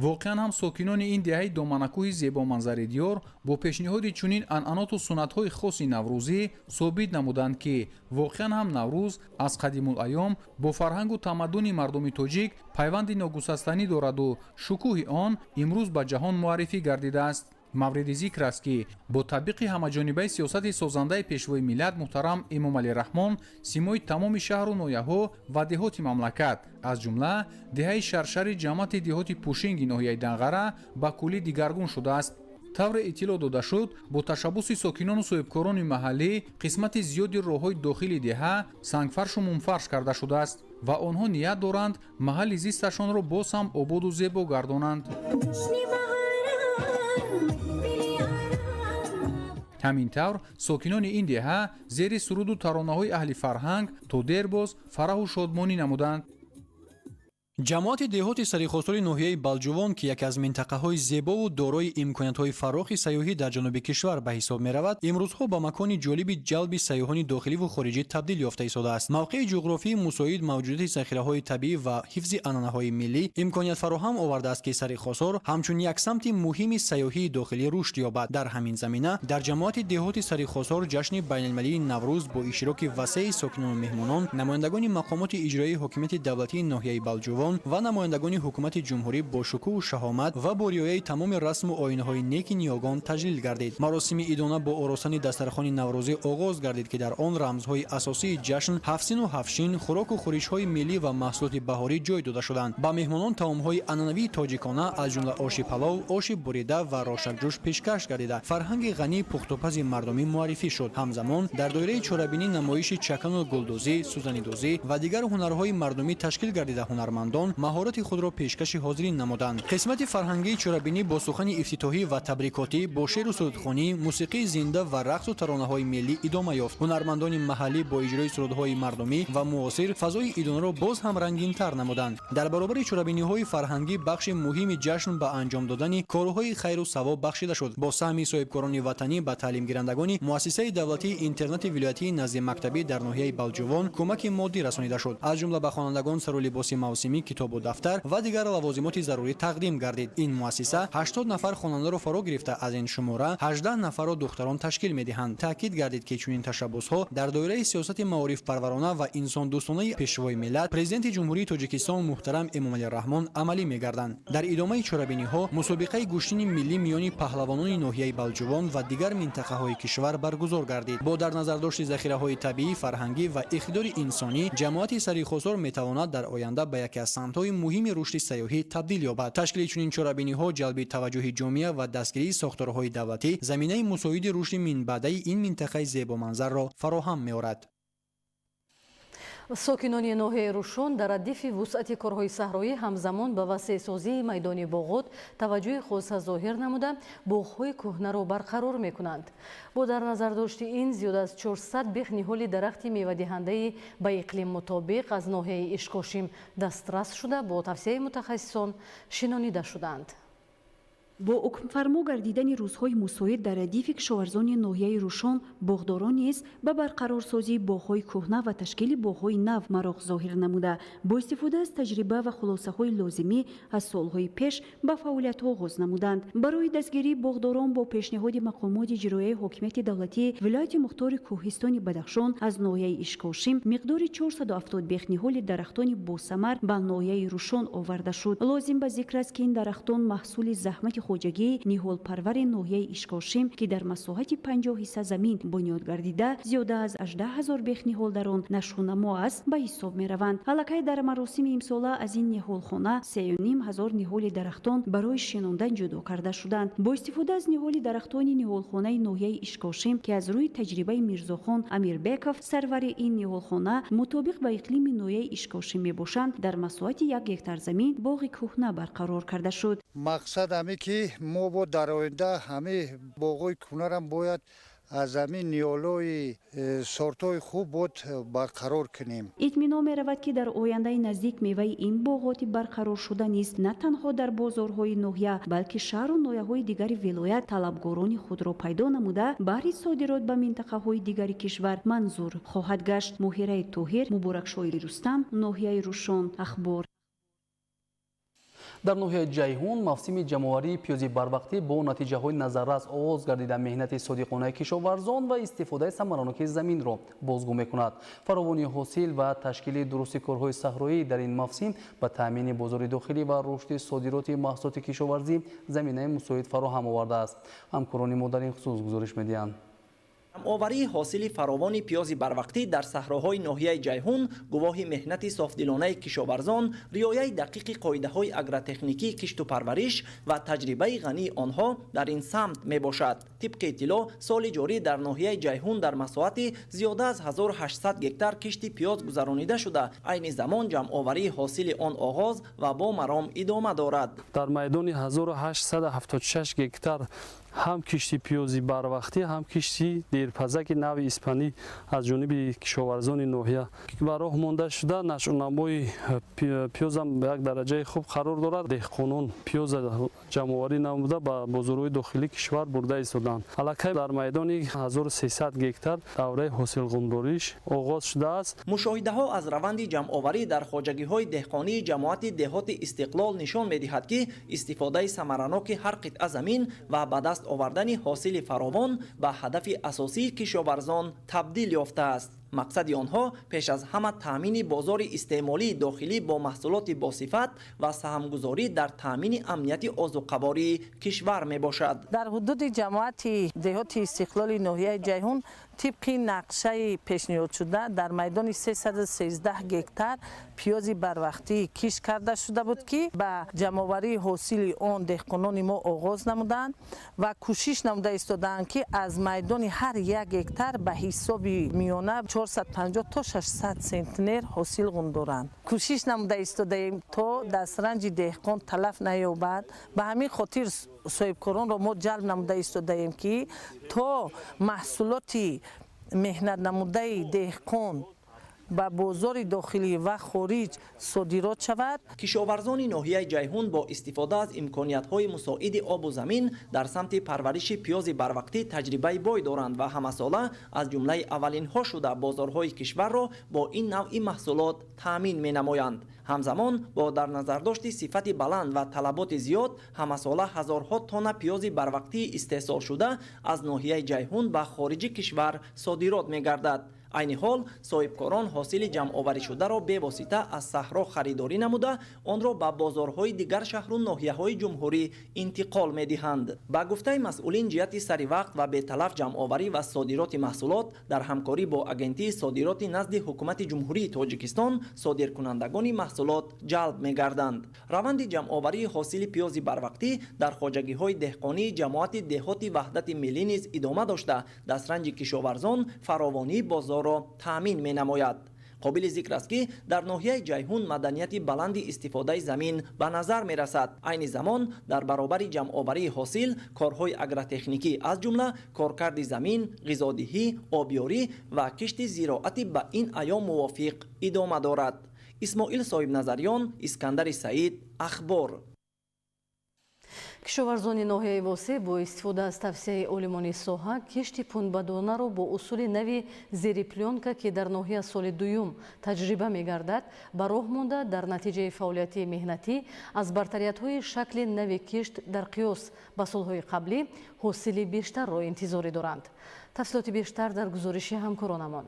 Speaker 15: Воқеан ҳам, сокинони ин деҳаи доманакӯҳи зебоманзари диёр бо пешниҳоди чунин анъаноту суннатҳои хоси наврӯзӣ собит намуданд, ки воқеан ҳам Наврӯз аз қадимулайём бо фарҳангу тамаддуни мардуми тоҷик пайванди ногусастанӣ дораду шукӯҳи он имрӯз ба ҷаҳон муаррифӣ гардидааст. Мавриди зикр аст, ки бо татбиқи ҳамаҷонибаи сиёсати созандаи пешвои миллат муҳтарам Эмомалӣ Раҳмон симои тамоми шаҳру ноҳияҳо ва деҳоти мамлакат, аз ҷумла деҳаи Шаршари ҷамоати деҳоти Пушинги ноҳияи Данғара, ба куллӣ дигаргун шудааст. Тавре иттилоъ дода шуд, бо ташаббуси сокинону соҳибкорони маҳаллӣ қисмати зиёди роҳҳои дохили деҳа сангфаршу мумфарш карда шудааст ва онҳо ният доранд, маҳалли зисташонро боз ҳам ободу зебо гардонанд. Ҳамин тавр, сокинони ин деҳа зери суруду таронаҳои аҳли фарҳанг то дербоз фараҳу шодмонӣ намуданд.
Speaker 16: Ҷамоати деҳоти Сарихосори ноҳияи Балҷувон, ки яке аз минтақаҳои зебову дорои имкониятҳои фарохи сайёҳӣ дар ҷануби кишвар ба ҳисоб меравад, имрӯзҳо ба макони ҷолиби ҷалби сайёҳони дохиливу хориҷӣ табдил ёфта истодааст. Мавқеи ҷуғрофии мусоид, мавҷудияти захираҳои табиӣ ва ҳифзи анъанаҳои миллӣ имконият фароҳам овардааст, ки Сарихосор ҳамчун як самти муҳими сайёҳии дохилӣ рушд ёбад. Дар ҳамин замина дар ҷамоати деҳоти Сарихосор ҷашни байналмилалии Наврӯз бо иштироки васеи сокинону меҳмонон, намояндагони мақомоти иҷроии ҳокимияти давлатии ноҳияи Балҷувон ва намояндагони ҳукумати ҷумҳурӣ бо шукӯҳу шаҳомат ва бо риояи тамоми расму оинҳои неки ниёгон таҷлил гардид. Маросими идона бо оростани дастархони наврӯзӣ оғоз гардид, ки дар он рамзҳои асосии ҷашн, ҳафтсину ҳафтшин, хӯроку хӯришҳои миллӣ ва маҳсулоти баҳорӣ ҷой дода шуданд. Ба меҳмонон таомҳои анъанавии тоҷикона, аз ҷумла оши палов, оши бурида ва рошакҷӯш пешкаш гардида, фарҳанги ғании пухтупази мардумӣ муаррифӣ шуд. Ҳамзамон дар доираи чорабинӣ намоиши чакану гулдӯзӣ, сӯзанидӯзӣ ва дигар ҳунарҳои мардумӣ ташкил гардида, ҳунармандон маҳорати худро пешкаши ҳозирин намуданд. Қисмати фарҳангии чорабинӣ бо сухани ифтитоҳӣ ва табрикотӣ, бо шеъру сурудхонӣ, мусиқии зинда ва рақсу таронаҳои миллӣ идома ёфт. Ҳунармандони маҳаллӣ бо иҷрои сурудҳои мардумӣ ва муосир фазои идонаро боз ҳам рангинтар намуданд. Дар баробари чорабиниҳои фарҳангӣ бахши муҳими ҷашн ба анҷом додани корҳои хайру савоб бахшида шуд. Бо саҳми соҳибкорони ватанӣ ба таълимгирандагони муассисаи давлатии интернати вилоятии назди мактабӣ дар ноҳияи Балҷувон кӯмаки моддӣ расонида шуд. Аз ҷумла ба хонандагон сару либоси мавсимӣ, китобу дафтар ва дигар лавозимоти зарурӣ тақдим гардид. Ин муассиса 80 нафар хонандаро фаро гирифта, аз ин шумора 18 нафарро духтарон ташкил медиҳанд. Таъкид гардид, ки чунин ташаббусҳо дар доираи сиёсати маорифпарварона ва инсондӯстонаи пешвои миллат, Президенти Ҷумҳурии Тоҷикистон муҳтарам Эмомалӣ Раҳмон амалӣ мегарданд. Дар идомаи чорабиниҳо мусобиқаи гӯштини миллӣ миёни паҳлавонони ноҳияи Балҷувон ва дигар минтақаҳои кишвар баргузор гардид. Бо дар назардошти захираҳои табиӣ, фарҳангӣ ва иқтидори инсонӣ ҷамоати Сарихосор метавонад дар оянда ба яке аз самтҳои муҳими рушди сайёҳӣ табдил ёбад. Ташкили чунин чорабиниҳо, ҷалби таваҷҷӯҳи ҷомеа ва дастгирии сохторҳои давлатӣ заминаи мусоиди рушди минбаъдаи ин минтақаи зебоманзарро фароҳам меорад.
Speaker 1: Сокинони ноҳияи Рушон дар радифи вусъати корҳои саҳроӣ ҳамзамон ба васеъсозии майдони боғот таваҷҷӯҳи хоса зоҳир намуда, боғҳои кӯҳнаро барқарор мекунанд. Бо дар назардошти ин зиёд аз 400 бех ниҳоли дарахти мевадиҳандаи ба иқлим мутобиқ аз ноҳияи Ишкошим дастрас шуда, бо тавсияи мутахассисон шинонида шуданд.
Speaker 17: Бо ҳукмфармо гардидани рӯзҳои мусоид дар радифи кишоварзони ноҳияи Рушон, боғдорон низ ба барқарорсозии боғҳои кӯҳна ва ташкили боғҳои нав мароқ зоҳир намуда, бо истифода аз таҷриба ва хулосаҳои лозимӣ аз солҳои пеш ба фаъолиятҳо оғоз намуданд. Барои дастгирии боғдорон бо пешниҳоди мақомоти иҷроияи ҳокимияти давлатии вилояти мухтори Кӯҳистони Бадахшон аз ноҳияи Ишкошим миқдори 470 бех ниҳоли дарахтони босамар ба ноҳияи Рушон оварда шуд. Лозим ба зикр аст, ки ин дарахтон маҳсули заҳмати Хоҷагии ниҳолпарвари ноҳияи Ишкошим, ки дар масоҳати 50 ҳисса замин бунёд гардида, зиёда аз 18 ҳазор бех ниҳол дар он нашъунамо аст, ба ҳисоб мераванд. Аллакай дар маросими имсола аз ин ниҳолхона 3,5 ҳазор ниҳоли дарахтон барои шинондан ҷудо карда шуданд. Бо истифода аз ниҳоли дарахтони ниҳолхонаи ноҳияи Ишкошим, ки аз рӯи таҷрибаи Мирзохон Амирбеков, сарвари ин ниҳолхона, мутобиқ ба иқлими ноҳияи Ишкошим мебошанд, дар масоҳати 1 гектар замин боғи кӯҳна барқарор карда шуд.
Speaker 18: Мақсад ҳаме, ки мо бо дар оянда ҳами боғҳои кӯҳнарам бояд аз ҳамин ниҳолҳои сортҳои хуб бод барқарор кунем.
Speaker 17: Итминон меравад, ки дар ояндаи наздик меваи ин боғоти барқароршуда низ на танҳо дар бозорҳои ноҳия, балки шаҳру ноҳияҳои дигари вилоят талабгорони худро пайдо намуда, баҳри содирот ба минтақаҳои дигари кишвар манзур хоҳад гашт. Моҳираи Тоҳир, Муборакшои Рустам, ноҳияи Рушон, Ахбор.
Speaker 2: Дар ноҳияи Ҷайҳун мавсими ҷамъоварии пиёзи барвақтӣ бо натиҷаҳои назаррас оғоз гардида, меҳнати содиқонаи кишоварзон ва истифодаи самараноки заминро бозгӯ мекунад. Фаровонии ҳосил ва ташкили дурусти корҳои саҳроӣ дар ин мавсим ба таъмини бозори дохилӣ ва рушди содироти маҳсулоти кишоварзӣ заминаи мусоид фароҳам овардааст. Ҳамкорони мо дар ин хусус гузориш медиҳанд.
Speaker 19: Ҷамъоварии ҳосили фаровони пиёзи барвақтӣ дар саҳроҳои ноҳияи Ҷайҳун гувоҳи меҳнати софдилонаи кишоварзон, риояи дақиқи қоидаҳои агротехникии кишту парвариш ва таҷрибаи ғании онҳо дар ин самт мебошад. Тибқи иттилоъ, соли ҷорӣ дар ноҳияи Ҷайҳун дар масоҳати зиёда аз 1800 гектар кишти пиёз гузаронида шуда, айни замон ҷамъоварии ҳосили он оғоз ва бо маром идома дорад.
Speaker 20: Дар майдони 1876 гектар ҳам кишти пиёзи барвақтӣ, ҳам кишти дерпазаки нави испанӣ аз ҷониби кишоварзони ноҳия ба роҳ монда шуда, нашъунамои пиёзам ба як дараҷаи хуб қарор дорад. Деҳқонон пиёза ҷамъоварӣ намуда, ба бозорҳои дохилии кишвар бурда истоданд. Аллакай дар майдони 1300 гектар давраи ҳосилғундориш оғоз шудааст.
Speaker 19: Мушоҳидаҳо аз раванди ҷамъоварӣ дар хоҷагиҳои деҳқонии ҷамоати деҳоти Истиқлол нишон медиҳад, ки истифодаи самараноки ҳар қитъа замин ва ба даст овардани ҳосили фаровон ба ҳадафи асосии кишоварзон табдил ёфтааст. Мақсади онҳо пеш аз ҳама таъмини бозори истеъмолии дохилӣ бо маҳсулоти босифат ва саҳмгузорӣ дар таъмини амнияти озуқавории кишвар мебошад.
Speaker 21: Дар ҳудуди ҷамоати деҳоти Истиқлоли ноҳияи Ҷайҳун тибқи нақшаи пешниҳодшуда дар майдони 313 гектар пиёзи барвақтӣ кишт карда шуда буд, ки ба ҷамъоварии ҳосили он деҳқонони мо оғоз намуданд ва кӯшиш намуда истодаанд, ки аз майдони ҳар 1 гектар ба ҳисоби миёна 450 то 600 центнер ҳосил ғундоранд. Кӯшиш намуда истодаем, то дастранҷи деҳқон талаф наёбад. Ба ҳамин хотир соҳибкоронро мо ҷалб намуда истодаем, ки то маҳсулоти меҳнатнамудаи деҳқон ба бозори дохилӣ ва хориҷ содирот шавад.
Speaker 19: Кишоварзони ноҳияи Ҷайҳун бо истифода аз имкониятҳои мусоиди обу замин дар самти парвариши пиёзи барвақтӣ таҷрибаи бой доранд ва ҳамасола аз ҷумлаи аввалинҳо шуда бозорҳои кишварро бо ин навъи маҳсулот таъмин менамоянд. Ҳамзамон, бо дар назардошти сифати баланд ва талаботи зиёд, ҳамасола ҳазорҳо тонна пиёзи барвақтии истеҳсолшуда аз ноҳияи Ҷайҳун ба хориҷи кишвар содирот мегардад. Айни ҳол соҳибкорон ҳосили ҷамъоварӣшударо бевосита аз саҳро харидорӣ намуда, онро ба бозорҳои дигар шаҳру ноҳияҳои ҷумҳурӣ интиқол медиҳанд. Ба гуфтаи масъулин, ҷиҳати саривақт ва беталаф ҷамъоварӣ ва содироти маҳсулот дар ҳамкорӣ бо Агентии содироти назди Ҳукумати Ҷумҳурии Тоҷикистон содиркунандагони маҳсулот ҷалб мегарданд. Раванди ҷамъоварии ҳосили пиёзи барвақтӣ дар хоҷагиҳои деҳқонии ҷамоати деҳоти Ваҳдати Миллӣ низ идома дошта, дастранҷи кишоварзон фаровонии бозорро таъмин менамояд. Қобили зикр аст, ки дар ноҳияи Ҷайҳун маданияти баланди истифодаи замин ба назар мерасад. Айни замон дар баробари ҷамъоварии ҳосил корҳои агротехникӣ, аз ҷумла коркарди замин, ғизодиҳӣ, обёрӣ ва кишти зироати ба ин айём мувофиқ идома дорад. Исмоил Соҳибназарён, Искандари Саид, Ахбор.
Speaker 1: Кишоварзони ноҳияи Восеъ бо истифода аз тавсияи олимони соҳа кишти пунбадонаро бо усули нави зери плёнка, ки дар ноҳия соли дуюм таҷриба мегардад, ба роҳ монда, дар натиҷаи фаъолияти меҳнатӣ аз бартариятҳои шакли нави кишт дар қиёс ба солҳои қаблӣ ҳосили бештарро интизорӣ доранд. Тафсилоти бештар дар гузориши ҳамкоронамон.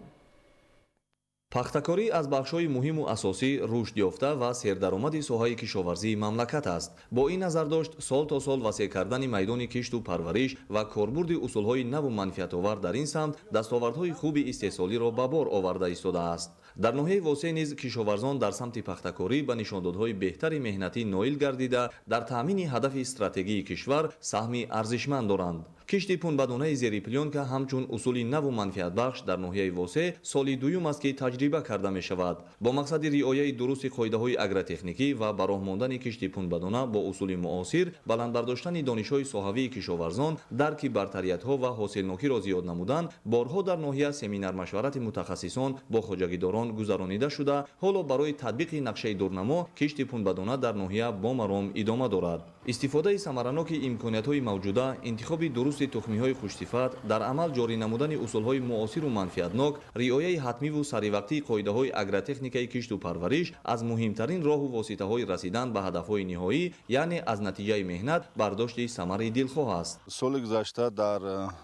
Speaker 4: Пахтакорӣ аз бахшҳои муҳиму асосӣ, рушд ёфта ва сердаромади соҳаи кишоварзии мамлакат аст. Бо ин назардошт, сол то сол васеъ кардани майдони кишту парвариш ва корбурди усулҳои наву манфиатовар дар ин самт дастовардҳои хуби истеҳсолиро ба бор оварда истодааст. Дар ноҳияи Восеъ низ кишоварзон дар самти пахтакорӣ ба нишондодҳои беҳтари меҳнатӣ ноил гардида, дар таъмини ҳадафи стратегии кишвар саҳми арзишманд доранд. Кишти пунбадонаи зери плёнка ҳамчун усули наву манфиатбахш дар ноҳияи Восеъ соли дуюм аст, ки таҷриба карда мешавад. Бо мақсади риояи дурусти қоидаҳои агротехникӣ ва ба роҳ мондани кишти пунбадона бо усули муосир, баланд бардоштани донишҳои соҳавии кишоварзон, дарки бартариятҳо ва ҳосилнокиро зиёд намудан, борҳо дар ноҳия семинар-машварати мутахассисон бо хоҷагидорон гузаронида шуда, ҳоло барои татбиқи нақшаи дурнамо кишти пунбадона дар ноҳия бо маром идома дорад. Истифодаи самараноки имкониятҳои мавҷуда, интихоби дурусти тухмиҳои хушсифат, дар амал ҷорӣ намудани усулҳои муосиру манфиатнок, риояи ҳатмиву саривақтии қоидаҳои агротехникаи кишту парвариш аз муҳимтарин роҳу воситаҳои расидан ба ҳадафҳои ниҳоӣ, яъне аз натиҷаи меҳнат бардошти самари дилхоҳ аст.
Speaker 22: Соли гузашта дар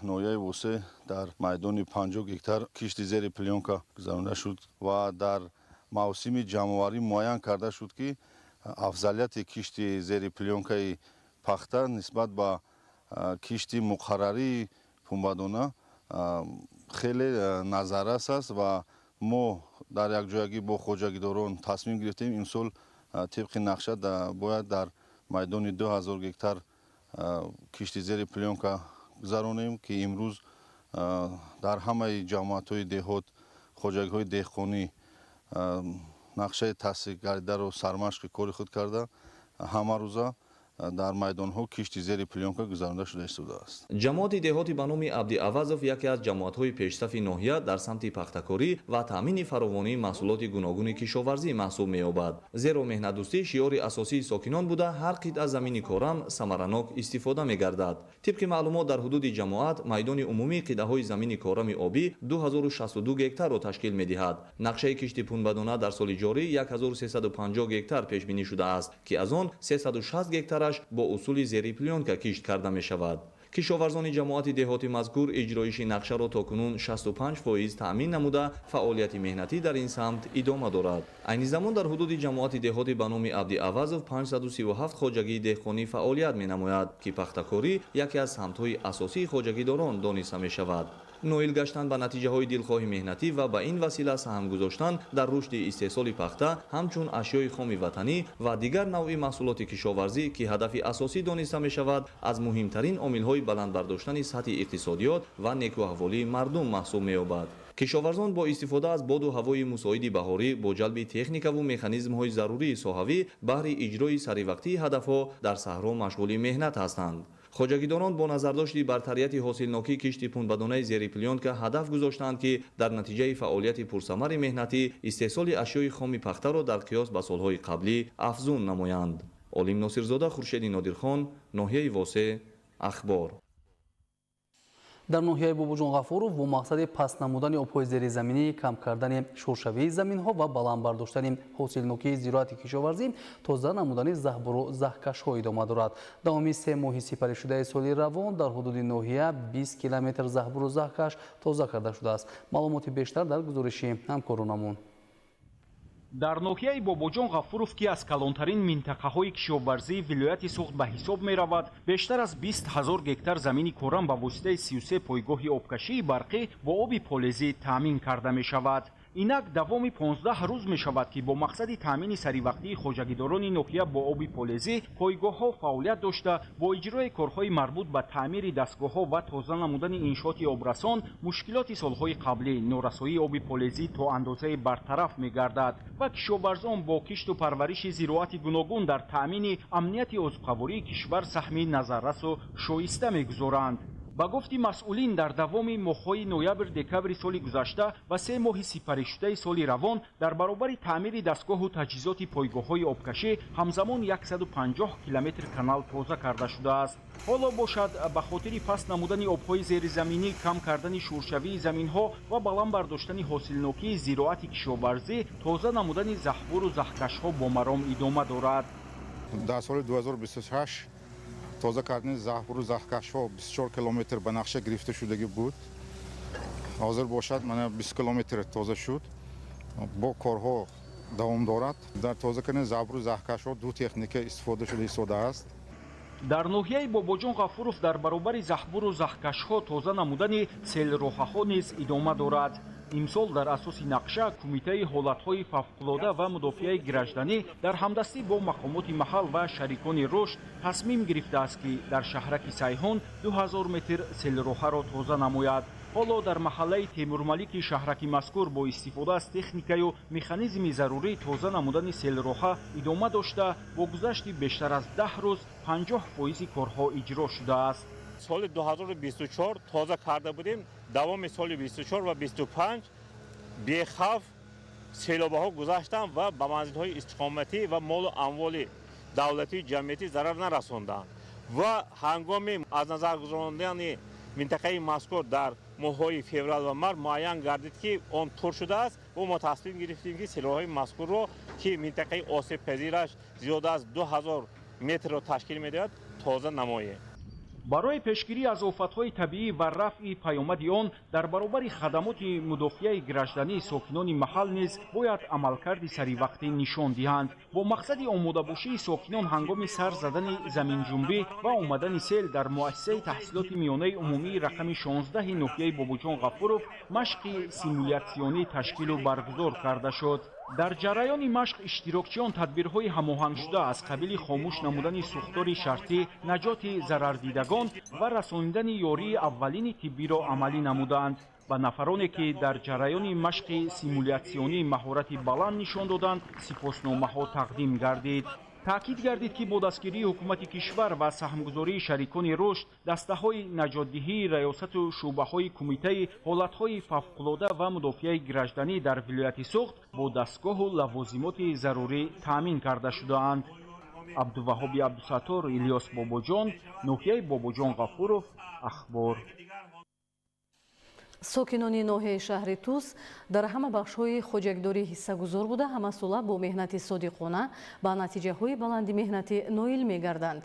Speaker 22: ноҳияи Восеъ дар майдони 50 гектар кишти зери плёнка гузаронида шуд ва дар мавсими ҷамъоварӣ муайян карда шуд, ки афзалияти кишти зери плёнкаи пахта нисбат ба кишти муқаррарии пунбадона хеле назаррас аст ва мо дар якҷоягӣ бо хоҷагидорон тасмим гирифтем, имсол тибқи нақша бояд дар майдони 2000 гектар кишти зери плёнка гузаронем, ки имрӯз дар ҳамаи ҷамоатҳои деҳот, хоҷагиҳои деҳқонӣ нақшаи тасдиқгардидаро сармашқи кори худ карда, ҳамарӯза дар майдонҳо кишти зери плёнка гузаронида шуда истодааст.
Speaker 4: Ҷамоати деҳоти ба номи Абдиавазов яке аз ҷамоатҳои пешсафи ноҳия дар самти пахтакорӣ ва таъмини фаровонии маҳсулоти гуногуни кишоварзӣ маҳсуб меёбад. Зеро меҳнатдӯстӣ шиори асосии сокинон буда, ҳар қитъа замини корам самаранок истифода мегардад. Тибқи маълумот, дар ҳудуди ҷамоат майдони умумии қитъаҳои замини корами обӣ 2062 гектарро ташкил медиҳад. Нақшаи кишти пунбадона дар соли ҷорӣ 1350 гектар пешбинӣ шудааст, ки аз он 360 гектар бо усули зери плёнка кишт карда мешавад. Кишоварзони ҷамоати деҳоти мазкур иҷроиши нақшаро то кунун 65% таъмин намуда, фаъолияти меҳнатӣ дар ин самт идома дорад. Айни замон дар ҳудуди ҷамоати деҳоти ба номи Абдиавазов 537 хоҷагии деҳқонӣ фаъолият менамояд, ки пахтакорӣ яке аз самтҳои асосии хоҷагидорон дониста мешавад. Ноил гаштан ба натиҷаҳои дилхоҳи меҳнатӣ ва ба ин васила саҳм гузоштан дар рушди истеҳсоли пахта ҳамчун ашёи хоми ватанӣ ва дигар навъи маҳсулоти кишоварзӣ, ки ҳадафи асосӣ дониста мешавад, аз муҳимтарин омилҳои баланд бардоштани сатҳи иқтисодиёт ва некӯаҳволии мардум маҳсуб меёбад. Кишоварзон бо истифода аз боду ҳавои мусоиди баҳорӣ, бо ҷалби техникаву механизмҳои зарурии соҳавӣ баҳри иҷрои саривақтии ҳадафҳо дар саҳро машғули меҳнат ҳастанд. Хоҷагидорон бо назардошти бартарияти ҳосилнокии кишти пунбадонаи зери плёнка ҳадаф гузоштаанд, ки дар натиҷаи фаъолияти пурсамари меҳнатӣ истеҳсоли ашёи хоми пахтаро дар қиёс ба солҳои қаблӣ афзун намоянд. Олим Носирзода, Хуршеди Нодирхон, ноҳияи Восеъ, Ахбор.
Speaker 2: Дар ноҳияи Бобоҷон Ғафуров бо мақсади паст намудани обҳои зеризаминӣ, кам кардани шуршавии заминҳо ва баланд бардоштани ҳосилнокии зироати кишоварзӣ, тоза намудани заҳбуру заҳкашҳо идома дорад. Давоми 3 моҳи сипаришудаи соли равон дар ҳудуди ноҳия 20 километр заҳбуру заҳкаш тоза карда шудааст. Маълумоти бештар дар гузориши ҳамкоронамон.
Speaker 23: Дар ноҳияи Бобоҷон Ғафуров, ки аз калонтарин минтақаҳои кишоварзии вилояти Суғд ба ҳисоб меравад, бештар аз 20 000 гектар замини корам ба воситаи 33 пойгоҳи обкашии барқӣ бо оби полезӣ таъмин карда мешавад. Инак давоми 15 рӯз мешавад, ки бо мақсади таъмини саривақтии хоҷагидорони ноҳия бо оби полезӣ пойгоҳҳо фаъолият дошта, бо иҷрои корҳои марбут ба таъмири дастгоҳҳо ва тоза намудани иншооти обрасон мушкилоти солҳои қаблӣ норасоии оби полезӣ то андозае бартараф мегардад ва кишоварзон бо кишту парвариши зироати гуногун дар таъмини амнияти озуқавории кишвар саҳми назаррасу шоиста мегузоранд. Ба гуфти масъулин, дар давоми моҳҳои ноябр-декабри соли гузашта ва 3 моҳи сипаришудаи соли равон дар баробари таъмири дастгоҳу таҷҳизоти пойгоҳҳои обкашӣ ҳамзамон 150 километр канал тоза карда шудааст. Ҳоло бошад, ба хотири паст намудани обҳои зеризаминӣ, кам кардани шуршавии заминҳо ва баланд бардоштани ҳосилнокии зироати кишоварзӣ, тоза намудани заҳбуру заҳкашҳо бо маром идома дорад.
Speaker 24: Дар соли 2026 тоза кардани заҳбуру заҳкашҳо 24 километр ба нақша гирифта шудагӣ буд. Ҳозир бошад, мана 20 километр тоза шуд. Бо корҳо давом дорад. Дар тоза кардани заҳбуру заҳкашҳо ду техника истифода шуда истодааст.
Speaker 23: Дар ноҳияи Бобоҷон Ғафуров дар баробари заҳбуру заҳкашҳо тоза намудани селроҳаҳо низ идома дорад. Имсол дар асоси нақша Кумитаи ҳолатҳои фавқулода ва мудофиаи гражданӣ дар ҳамдастӣ бо мақомоти маҳал ва шарикони рушд тасмим гирифтааст, ки дар шаҳраки Сайҳон 2000 метр селроҳаро тоза намояд. Ҳоло дар маҳаллаи Темурмалики шаҳраки мазкур бо истифода аз техникаю механизми зарурӣ тоза намудани селроҳа идома дошта, бо гузашти бештар аз 10 рӯз 50% корҳо иҷро шудааст.
Speaker 3: Соли 2024 тоза карда будем. Давоми соли 24 ва 25 бехавф селобаҳо гузаштанд ва ба манзилҳои истиқоматӣ ва молу амволи давлатию ҷамъиятӣ зарар нарасонданд. Ва ҳангоми аз назар гузарондани минтақаи мазкур дар моҳҳои феврал ва март муайян гардид, ки он пур шудааст ва мо тасмим гирифтем, ки селоҳои мазкурро, ки минтақаи осебпазираш зиёда аз 2000 метрро ташкил медиҳад, тоза намоем.
Speaker 23: Барои пешгирӣ аз офатҳои табиӣ ва рафъи паёмади он дар баробари хадамоти мудофиаи гражданӣ сокинони маҳал низ бояд амалкарди саривақтӣ нишон диҳанд. Бо мақсади омодабошии сокинон ҳангоми сар задани заминҷунбӣ ва омадани сел дар муассисаи таҳсилоти миёнаи умумии рақами 16 ноҳияи Бобоҷон Ғафуров машқи симулятсионӣ ташкилу баргузор карда шуд. Дар ҷараёни машқ иштирокчиён тадбирҳои ҳамоҳангшуда аз қабили хомӯш намудани сӯхтори шартӣ, наҷоти зарардидагон ва расонидани ёрии аввалини тиббиро амалӣ намуданд. Ба нафароне, ки дар ҷараёни машқи симулятсионӣ маҳорати баланд нишон доданд, сипосномаҳо тақдим гардид. Таъкид гардид, ки бо дастгирии ҳукумати кишвар ва саҳмгузории шарикони рушд, дастаҳои наҷотдиҳии раёсату шӯъбаҳои Кумитаи ҳолатҳои фавқулода ва мудофиаи гражданӣ дар вилояти Суғд бо дастгоҳу лавозимоти зарурӣ таъмин карда шудаанд. Абдуваҳоби Абдусаттор, Илёс Бобоҷон, ноҳияи Бобоҷон Ғафуров, Ахбор.
Speaker 1: Сокинони ноҳияи шаҳри Тус дар ҳама бахшҳои хоҷагидорӣ ҳиссагузор буда, ҳамасола бо меҳнати содиқона ба натиҷаҳои баланди меҳнатӣ ноил мегарданд.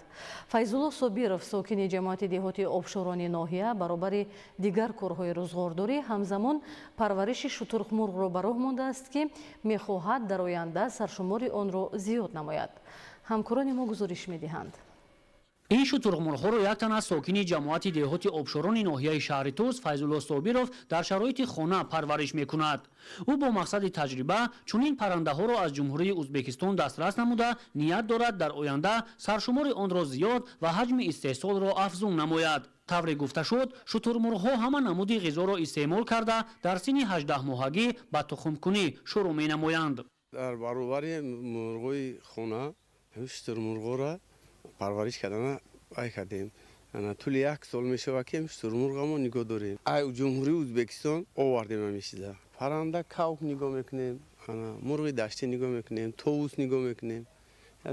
Speaker 1: Файзулло Собиров, сокини ҷамоати деҳоти Обшорони ноҳия, баробари дигар корҳои рӯзғордорӣ ҳамзамон парвариши шутурхмурғро ба роҳ мондааст, ки мехоҳад дар оянда саршумори онро зиёд намояд. Ҳамкорони мо гузориш медиҳанд.
Speaker 5: Ин шутурғмурғҳоро як тан аз сокини ҷамоати деҳоти Обшорони ноҳияи шаҳри Тус Файзулло Собиров дар шароити хона парвариш мекунад. Ӯ бо мақсади таҷриба чунин паррандаҳоро аз Ҷумҳурии Ӯзбекистон дастрас намуда, ният дорад дар оянда саршумори онро зиёд ва ҳаҷми истеҳсолро афзун намояд. Тавре гуфта шуд, шутурмурғҳо ҳама намуди ғизоро истеъмол карда, дар синни 18 моҳагӣ ба тухмкунӣ шурӯъ менамоянд.
Speaker 6: Дар баробари мурғои хона шутурмурғҳоро парвариш кардана ай кардем. Тӯли як сол мешавад, ки шутурмурғамо нигоҳ дорем. Ай Ҷумҳурии Ӯзбекистон овардем ҳамин чиза. Парранда кавк нигоҳ мекунем, мурғи даштӣ нигоҳ мекунем, товус нигоҳ мекунем,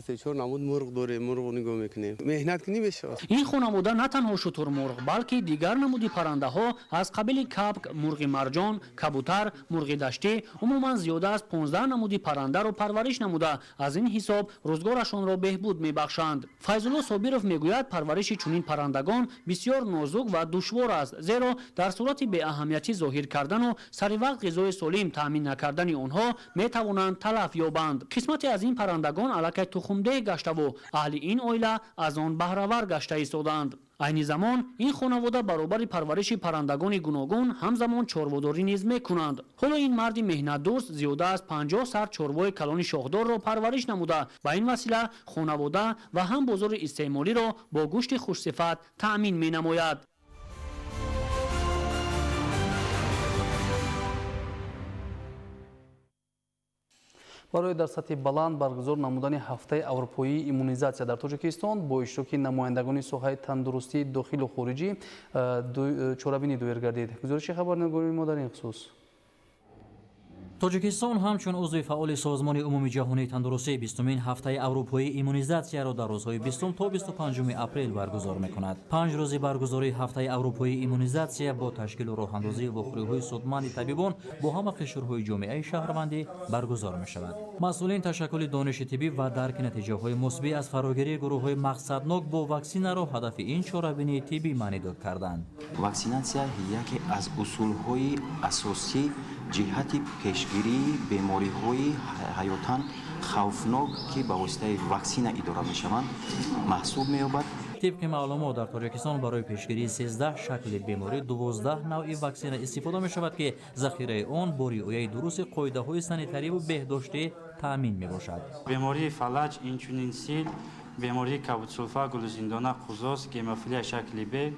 Speaker 6: се-чор намуд мурғ дорем, мурғ нигоҳ мекунем. Меҳнат кунӣ, мешавад.
Speaker 5: Ин хонавода на танҳо шутурмурғ, балки дигар намуди паррандаҳо аз қабили кабк, мурғи марҷон, кабутар, мурғи даштӣ, умуман зиёда аз 15 намуди паррандаро парвариш намуда, аз ин ҳисоб рӯзгорашонро беҳбуд мебахшанд. Файзулло Собиров мегӯяд, парвариши чунин паррандагон бисёр нозук ва душвор аст, зеро дар сурати беаҳамиятӣ зоҳир кардану саривақт ғизои солим таъмин накардани онҳо метавонанд талаф ёбанд. Қисмате аз ин паррандагон аллакай тухмдеҳ гаштаву аҳли ин оила аз он баҳравар гашта истодаанд. Айни замон ин хонавода баробари парвариши паррандагони гуногун ҳамзамон чорводорӣ низ мекунанд. Ҳоло ин марди меҳнатдӯст зиёда аз 50 сар чорвои калони шохдорро парвариш намуда, ба ин васила хонавода ва ҳам бозори истеъмолиро бо гӯшти хушсифат таъмин менамояд.
Speaker 2: Барои дар сатҳи баланд баргузор намудани ҳафтаи аврупоии иммунизатсия дар Тоҷикистон бо иштироки намояндагони соҳаи тандурустии дохилу хориҷӣ чорабинӣ доир гардид. Гузориши хабарнигори мо дар ин хусус.
Speaker 8: Тоҷикистон ҳамчун узви фаъоли Созмони умумиҷаҳонии тандурустӣ 20-умин ҳафтаи аврупоии иммунизатсияро дар рӯзҳои 20 то 25 апрел баргузор мекунад. 5 рӯзи баргузории ҳафтаи аврупоии иммунизатсия бо ташкилу роҳандозии вохӯриҳои судманди табибон бо ҳама қишрҳои ҷомеаи шаҳрвандӣ баргузор мешавад. Масъулин ташаккули дониши тиббӣ ва дарки натиҷаҳои мусбӣ аз фарогирии гурӯҳҳои мақсаднок бо ваксинаро ҳадафи ин чорабинии тиббӣ маънидод карданд.
Speaker 25: Ваксинатсия яке аз усулҳои асосӣ
Speaker 7: Ҷиҳати пешгирии бемориҳои ҳаётан хавфнок, ки ба воситаи ваксина идора мешаванд, маҳсуб меёбад.
Speaker 8: Тибқи маълумот, дар Тоҷикистон барои пешгирии 13 шакли беморӣ 12 навъи ваксина истифода мешавад, ки захираи он бо риояи дурусти қоидаҳои санитариву беҳдоштӣ таъмин мебошад.
Speaker 9: Бемории фалаҷ, инчунин сил, бемории кабудсулфа, гулузиндона, қузоз, гемофилия шакли Б,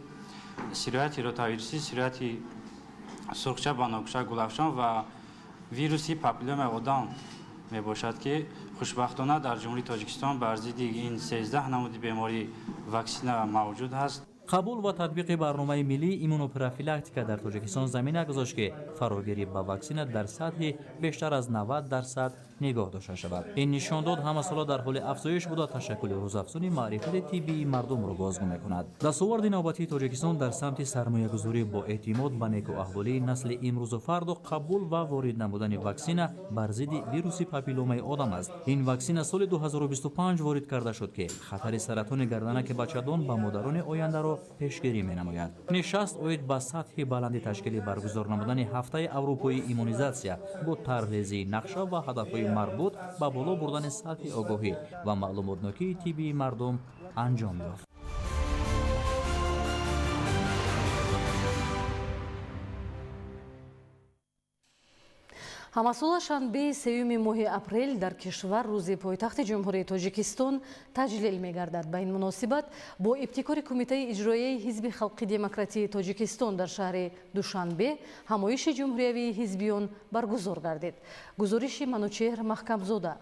Speaker 9: сирояти ротавирусӣ, сирояти сурхча, банокуша, гулафшон ва вируси папилломаи одам мебошад, ки хушбахтона дар Ҷумҳурии Тоҷикистон бар зидди ин 13 намуди беморӣ ваксина мавҷуд ҳаст.
Speaker 8: Қабул ва татбиқи барномаи миллии иммунопрофилактика дар Тоҷикистон замина гузошт, ки фарогирӣ ба ваксина дар сатҳи бештар аз 90% нигоҳ дошта шавад. Ин нишондод ҳамасола дар ҳоли афзоиш буда, ташаккули рӯзафзуни маърифати тиббии мардумро бозгӯ мекунад. Дастоварди навбатии Тоҷикистон дар самти сармоягузорӣ бо эътимод ба некуаҳволии насли имрӯзу фардо қабул ва ворид намудани ваксина бар зидди вируси папилломаи одам аст. Ин ваксина соли 2025 ворид карда шуд, ки хатари саратони гарданаки бачадон ба модарони ояндаро пешгирӣ менамояд. Нишаст оид ба сатҳи баланди ташкили баргузор намудани ҳафтаи аврупоии иммунизатсия бо тарҳрезии нақша ва ҳадафҳои марбут ба боло бурдани сатҳи огоҳӣ ва маълумотнокии тиббии мардум анҷом ёфт.
Speaker 1: Ҳамасола шанбеи сеюми моҳи апрел дар кишвар рӯзи пойтахти Ҷумҳурии Тоҷикистон таҷлил мегардад. Ба ин муносибат бо ибтикори Кумитаи иҷроияи Ҳизби халқи демократии Тоҷикистон дар шаҳри Душанбе ҳамоиши ҷумҳуриявии ҳизбиён баргузор гардид. Гузориши Манучеҳр Маҳкамзода.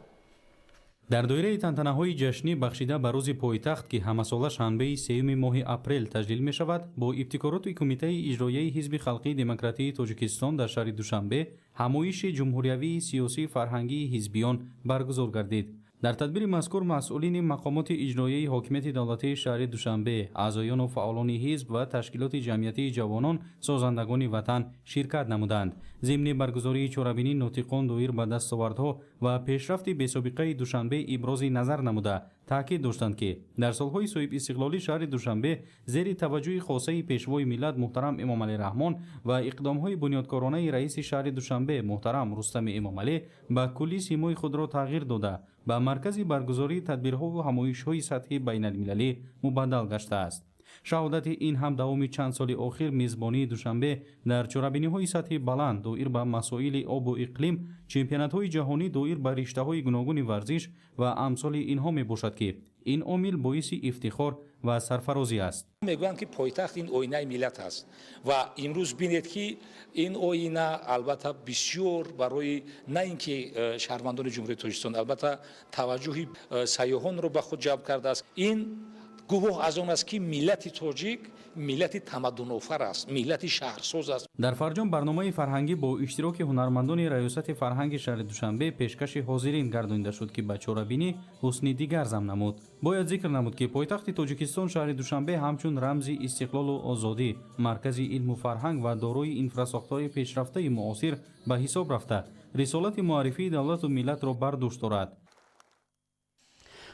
Speaker 10: Дар доираи тантанаҳои ҷашнӣ бахшида ба рӯзи пойтахт, ки ҳамасола шанбеи сеюми моҳи апрел таҷлил мешавад, бо ибтикороти Кумитаи иҷроияи Ҳизби халқии демократии Тоҷикистон дар шаҳри Душанбе ҳамоиши ҷумҳуриявии сиёсию фарҳангии ҳизбиён баргузор гардид. Дар тадбири мазкур масъулини мақомоти иҷроияи ҳокимияти давлатии шаҳри Душанбе, аъзоёну фаъолони ҳизб ва ташкилоти ҷамъиятии ҷавонон, созандагони ватан ширкат намуданд. Зимни баргузории чорабинӣ нотиқон доир ба дастовардҳо ва пешрафти бесобиқаи Душанбе ибрози назар намуда, таъкид доштанд, ки дар солҳои соҳибистиқлолӣ шаҳри Душанбе зери таваҷҷӯҳи хосаи пешвои миллат муҳтарам Эмомалӣ Раҳмон ва иқдомҳои бунёдкоронаи раиси шаҳри Душанбе муҳтарам Рустами Эмомалӣ ба куллӣ симои худро тағйир дода, ба маркази баргузории тадбирҳову ҳамоишҳои сатҳи байналмилалӣ мубаддал гаштааст. Шаҳодати ин ҳам давоми чанд соли охир мизбонии Душанбе дар чорабиниҳои сатҳи баланд доир ба масоили обу иқлим, чемпионатҳои ҷаҳонӣ доир ба риштаҳои гуногуни варзиш ва амсоли инҳо мебошад, ки ин омил боиси ифтихор ва сарфарозӣ аст.
Speaker 13: Мегӯянд, ки пойтахт ин оинаи миллат аст ва имрӯз бинед, ки ин оина албатта бисёр барои на ин ки шаҳрвандони Ҷумҳурии Тоҷикистон, албатта таваҷҷӯҳи сайёҳонро ба худ ҷалб кардааст. Ин гувоҳ аз он аст, ки миллати тоҷик миллати тамаддунофар аст, миллати шаҳрсоз аст.
Speaker 10: Дар фарҷом барномаи фарҳангӣ бо иштироки ҳунармандони раёсати фарҳанги шаҳри Душанбе пешкаши ҳозирин гардонида шуд, ки ба чорабинӣ ҳусни дигар зам намуд. Бояд зикр намуд, ки пойтахти Тоҷикистон шаҳри Душанбе ҳамчун рамзи истиқлолу озодӣ, маркази илму фарҳанг ва дорои инфрасохтори пешрафтаи муосир ба ҳисоб рафта, рисолати муаррифии давлату миллатро бар дӯш дорад.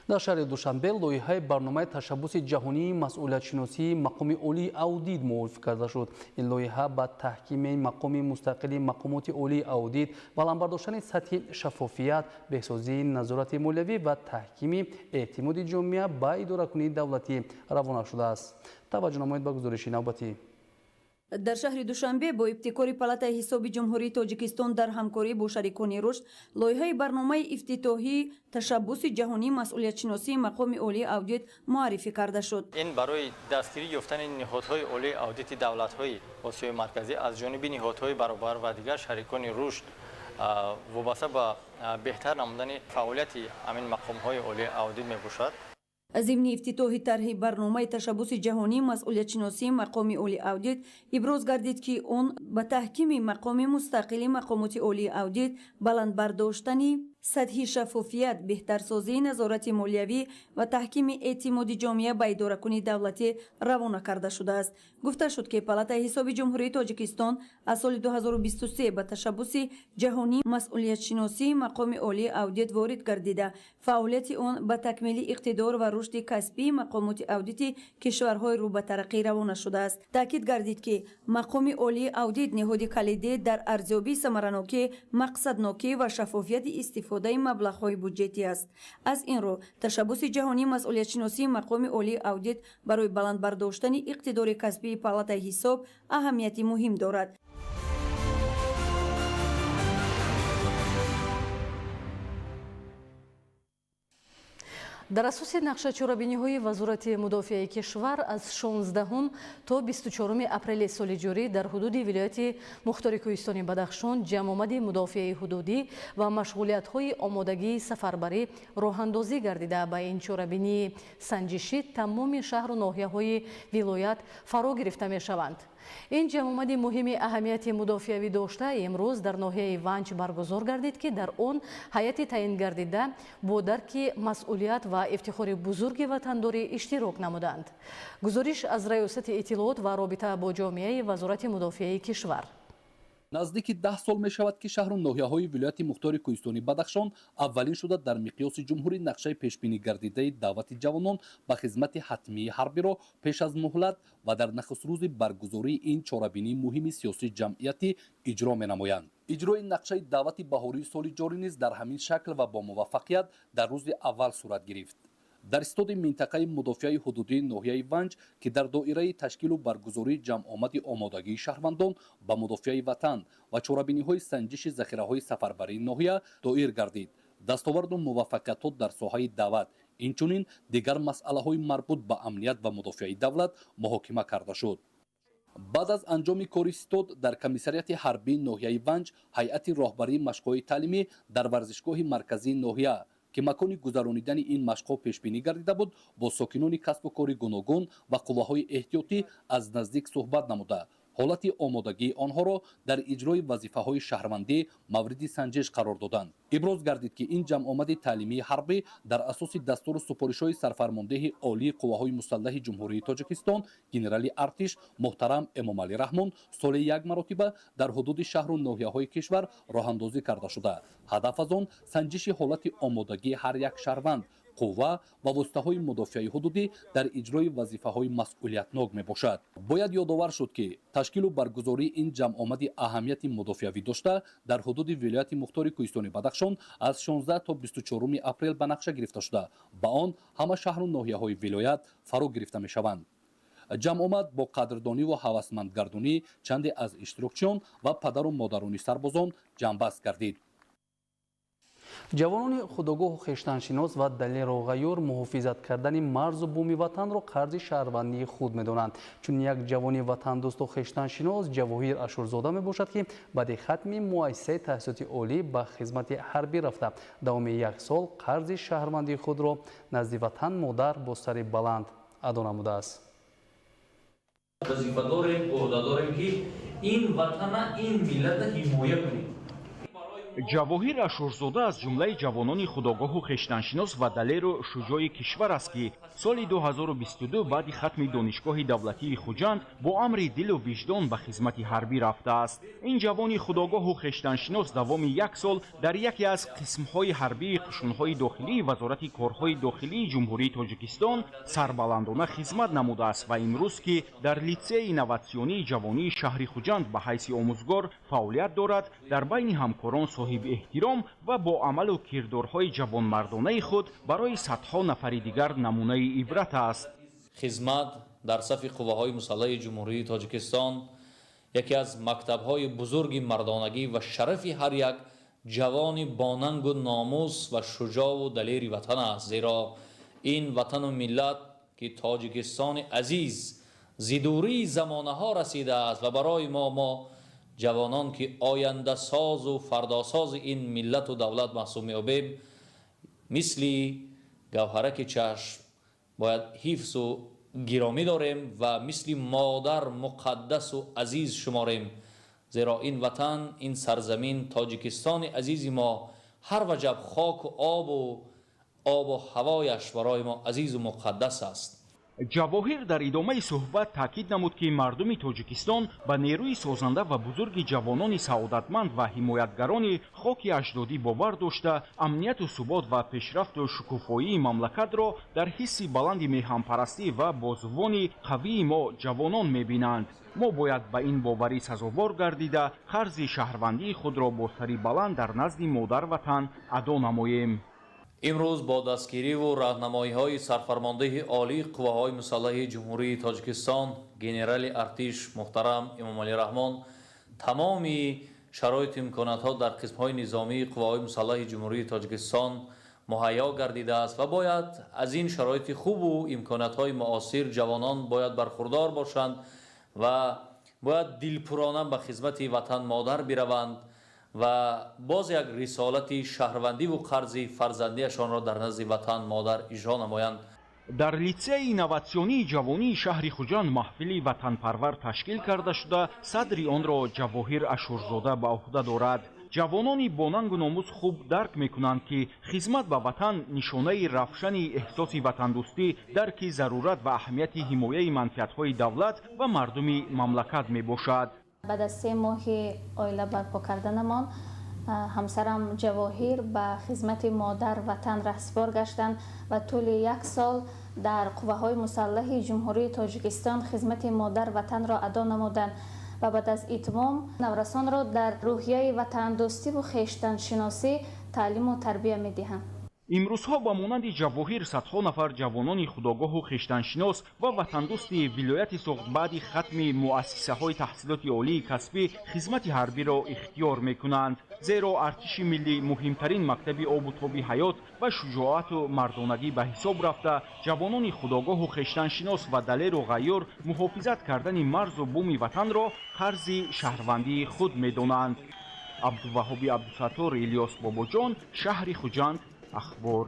Speaker 2: Дар шаҳри Душанбе лоиҳаи барномаи ташаббуси ҷаҳонии масъулиятшиносии мақоми олии аудит муаррифӣ карда шуд. Ин лоиҳа ба таҳкими мақоми мустақили мақомоти олии аудит, баланд бардоштани сатҳи шаффофият, беҳсозии назорати молиявӣ ва таҳкими эътимоди ҷомеа ба идоракунии давлатӣ равона шудааст. Таваҷҷӯҳ намоед ба гузориши навбатӣ.
Speaker 25: Дар шаҳри Душанбе бо ибтикори Палатаи ҳисоби Ҷумҳурии Тоҷикистон дар ҳамкорӣ бо шарикони рушд лоиҳаи барномаи ифтитоҳии ташаббуси ҷаҳонии масъулиятшиносии мақоми олии аудит муаррифӣ карда шуд.
Speaker 26: Ин барои дастгирӣ ёфтани ниҳодҳои олии аудити давлатҳои Осиёи Марказӣ аз ҷониби ниҳодҳои баробар ва дигар шарикони рушд вобаста ба беҳтар намудани фаъолияти ҳамин мақомҳои олии аудит мебошад.
Speaker 25: Зимни ифтитоҳи тарҳи барномаи ташаббуси ҷаҳонии масъулиятшиносии мақоми олии аудит иброз гардид, ки он ба таҳкими мақоми мустақили мақомоти олии аудит, баланд бардоштани Сатҳи шаффофият, беҳтарсозии назорати молиявӣ ва таҳкими эътимоди ҷомеа ба идоракунии давлатӣ равона карда шудааст. Гуфта шуд, ки Палатаи ҳисоби Ҷумҳурии Тоҷикистон аз соли 2023 ба ташаббуси ҷаҳонии масъулиятшиносии мақоми олии аудит ворид гардида, фаъолияти он ба такмили иқтидор ва рушди касбии мақомоти аудити кишварҳои рӯ ба тараққӣ равона шудааст. Таъкид гардид, ки мақоми олии аудит ниҳоди калидӣ дар арзёбии самаранокӣ, мақсаднокӣ ва шаффофияти истифодаи маблағҳои буҷетӣ аст. Аз ин рӯ, ташаббуси ҷаҳонии масъулиятшиносии мақоми олии аудит барои баланд бардоштани иқтидори касбии Палатаи ҳисоб аҳамияти муҳим дорад.
Speaker 1: Дар асоси нақша чорабиниҳои Вазорати мудофиаи кишвар аз 16 то 24 апрели соли ҷорӣ дар ҳудуди вилояти Мухтори Кӯҳистони Бадахшон ҷамъомади мудофиаи ҳудудӣ ва машғулиятҳои омодагии сафарбарӣ роҳандозӣ гардида, ба ин чорабинии санҷишӣ тамоми шаҳру ноҳияҳои вилоят фаро гирифта мешаванд. Ин ҷамъомади муҳими аҳамияти мудофиавӣ дошта имрӯз дар ноҳияи Ванҷ баргузор гардид, ки дар он ҳайати таъин гардида бо дарки масъулият ва ифтихори бузурги ватандорӣ иштирок намуданд. Гузориш аз Раёсати иттилоот ва робита бо ҷомеаи Вазорати мудофиаи кишвар.
Speaker 11: Наздики 10 сол мешавад, ки шаҳру ноҳияҳои вилояти Мухтори Кӯҳистони Бадахшон аввалин шуда дар миқёси ҷумҳурӣ нақшаи пешбинӣ гардидаи даъвати ҷавонон ба хизмати ҳатмии ҳарбиро пеш аз муҳлат ва дар нахустрӯзи баргузории ин чорабинии муҳими сиёсии ҷамъиятӣ иҷро менамоянд. Иҷрои нақшаи даъвати баҳории соли ҷорӣ низ дар ҳамин шакл ва бо муваффақият дар рӯзи аввал сурат гирифт. Дар истоди минтақаи мудофиаи ҳудудии ноҳияи Ванҷ, ки дар доираи ташкилу баргузории ҷамъомади омодагии шаҳрвандон ба мудофиаи ватан ва чорабиниҳои санҷиши захираҳои сафарбарии ноҳия доир гардид, дастоварду муваффақиятҳо дар соҳаи даъват, инчунин дигар масъалаҳои марбут ба амният ва мудофиаи давлат муҳокима карда шуд. Баъд аз анҷоми кори стод дар комиссариати ҳарбии ноҳияи Ванҷ, ҳайати роҳбарии машқҳои таълимӣ дар варзишгоҳи марказии ноҳия, ки макони гузаронидани ин машқҳо пешбинӣ гардида буд, бо сокинони касбу кори гуногун ва қувваҳои эҳтиётӣ аз наздик суҳбат намуда, ҳолати омодагии онҳоро дар иҷрои вазифаҳои шаҳрвандӣ мавриди санҷиш қарор доданд. Иброз гардид, ки ин ҷамъомади таълимии ҳарбӣ дар асоси дастуру супоришҳои сарфармондеҳи олии қувваҳои мусаллаҳи Ҷумҳурии Тоҷикистон, генерали артиш муҳтарам Эмомалӣ Раҳмон соли як маротиба дар ҳудуди шаҳру ноҳияҳои кишвар роҳандозӣ карда шуда, ҳадаф аз он санҷиши ҳолати омодагии ҳар як шаҳрванд, қувва ва воситаҳои мудофиаи ҳудудӣ дар иҷрои вазифаҳои масъулиятнок мебошад. Бояд ёдовар шуд, ки ташкилу баргузории ин ҷамъомади аҳамияти мудофиавӣ дошта дар ҳудуди вилояти Мухтори Кӯҳистони Бадахшон аз 16 то 24 апрел ба нақша гирифта шуда, ба он ҳама шаҳру ноҳияҳои вилоят фаро гирифта мешаванд. Ҷамъомад бо қадрдониву ҳавасмандгардонии чанде аз иштирокчиён ва падару модарони сарбозон ҷамъбаст гардид.
Speaker 2: Ҷавонони худогоҳу хештаншинос ва далеру ғайюр муҳофизат кардани марзу буми ватанро қарзи шаҳрвандии худ медонанд. Чун як ҷавони ватандӯсту хештаншинос Ҷавоҳир Ашурзода мебошад, ки баъди хатми муассисаи таҳсилоти олӣ ба хизмати ҳарбӣ рафта, давоми як сол қарзи шаҳрвандии худро назди ватан модар бо сари баланд адо намудааст.
Speaker 12: Вазифа дорем, ӯҳда дорем, ки ин ватана, ин миллата ҳимоя кунем.
Speaker 23: Ҷавоҳир Ашурзода аз ҷумлаи ҷавонони худогоҳу хештаншинос ва далеру шуҷои кишвар аст, ки соли 2022 баъди хатми Донишгоҳи давлатии Хуҷанд бо амри дилу виҷдон ба хизмати ҳарбӣ рафтааст. Ин ҷавони худогоҳу хештаншинос давоми як сол дар яке аз қисмҳои ҳарбии қушунҳои дохилии Вазорати корҳои дохилии Ҷумҳурии Тоҷикистон сарбаландона хизмат намудааст ва имрӯз, ки дар литсеи инноватсионии ҷавонии шаҳри Хуҷанд ба ҳайси омӯзгор фаъолият дорад, дар байни ҳамкорон соҳиби эҳтиром ва бо амалу кирдорҳои ҷавонмардонаи худ барои садҳо нафари дигар намунаи ибрат аст.
Speaker 12: Хизмат дар сафи қувваҳои мусаллаҳи Ҷумҳурии Тоҷикистон яке аз мактабҳои бузурги мардонагӣ ва шарафи ҳар як ҷавони бонангу номус ва шуҷову далери ватан аст, зеро ин ватану миллат, ки Тоҷикистони азиз, зидурии замонаҳо расидааст ва барои мо ҷавонон, ки ояндасозу фардосози ин миллату давлат маҳсуб меёбем, мисли гавҳараки чашм бояд ҳифзу гиромӣ дорем ва мисли модар муқаддасу азиз шуморем, зеро ин ватан, ин сарзамин, Тоҷикистони азизи мо Ҳар ваҷаб хоку обу ҳавояш барои мо азизу муқаддас аст.
Speaker 23: Ҷавоҳир дар идомаи суҳбат таъкид намуд, ки мардуми Тоҷикистон ба нерӯи созанда ва бузурги ҷавонони саодатманд ва ҳимоятгарони хоки аҷдодӣ бовар дошта, амнияту субот ва пешрафту шукуфоии мамлакатро дар ҳисси баланди меҳанпарастӣ ва бозувони қавии мо ҷавонон мебинанд. Мо бояд ба ин боварӣ сазовор гардида, қарзи шаҳрвандии худро бо сари баланд дар назди модар-ватан адо намоем.
Speaker 12: Имрӯз бо дастгириву роҳнамоиҳои сарфармондеҳи олии қувваҳои мусаллаҳи Ҷумҳурии Тоҷикистон генерали артиш муҳтарам Эмомалӣ Раҳмон тамоми шароиту имкониятҳо дар қисмҳои низомии қувваҳои мусаллаҳи Ҷумҳурии Тоҷикистон муҳайё гардидааст ва бояд аз ин шароити хубу имкониятҳои муосир ҷавонон бояд бархурдор бошанд ва бояд дилпурона ба хизмати ватан модар бираванд ва боз як рисолати шаҳрвандиву қарзи фарзандиашонро дар назди ватан модар иҷро намоянд.
Speaker 23: Дар литсеи инноватсионии ҷавонии шаҳри Хуҷанд маҳфили ватанпарвар ташкил карда шуда, садри онро Ҷавоҳир Ашурзода ба ӯҳда дорад. Ҷавонони бонангу номус хуб дарк мекунанд, ки хизмат ба ватан нишонаи равшани эҳсоси ватандӯстӣ, дарки зарурат ва аҳамияти ҳимояи манфиатҳои давлат ва мардуми мамлакат мебошад.
Speaker 14: Баъд аз 3 моҳи оила барпо карданамон ҳамсарам Ҷавоҳир ба хизмати модар ватан раҳсипор гаштанд ва тӯли 1 сол дар қувваҳои мусаллаҳи Ҷумҳурии Тоҷикистон хизмати модар ватанро адо намуданд ва баъд аз итмом наврасонро дар рӯҳияи ватандӯстиву хештаншиносӣ таълиму тарбия медиҳанд.
Speaker 23: Имрӯзҳо ба монанди Ҷавоҳир садҳо нафар ҷавонони худогоҳу хештаншинос ва ватандӯсти вилояти Суғд баъди хатми муассисаҳои таҳсилоти олии касбӣ хизмати ҳарбиро ихтиёр мекунанд. Зеро артиши миллӣ муҳимтарин мактаби обу тоби ҳаёт ва шуҷоату мардонагӣ ба ҳисоб рафта, ҷавонони худогоҳу хештаншинос ва далеру ғайёр муҳофизат кардани марзу буми ватанро қарзи шаҳрвандии худ медонанд. Абдуваҳоби Абдусаттор, Илёс Бобоҷон, шаҳри Хуҷанд, Ахбор.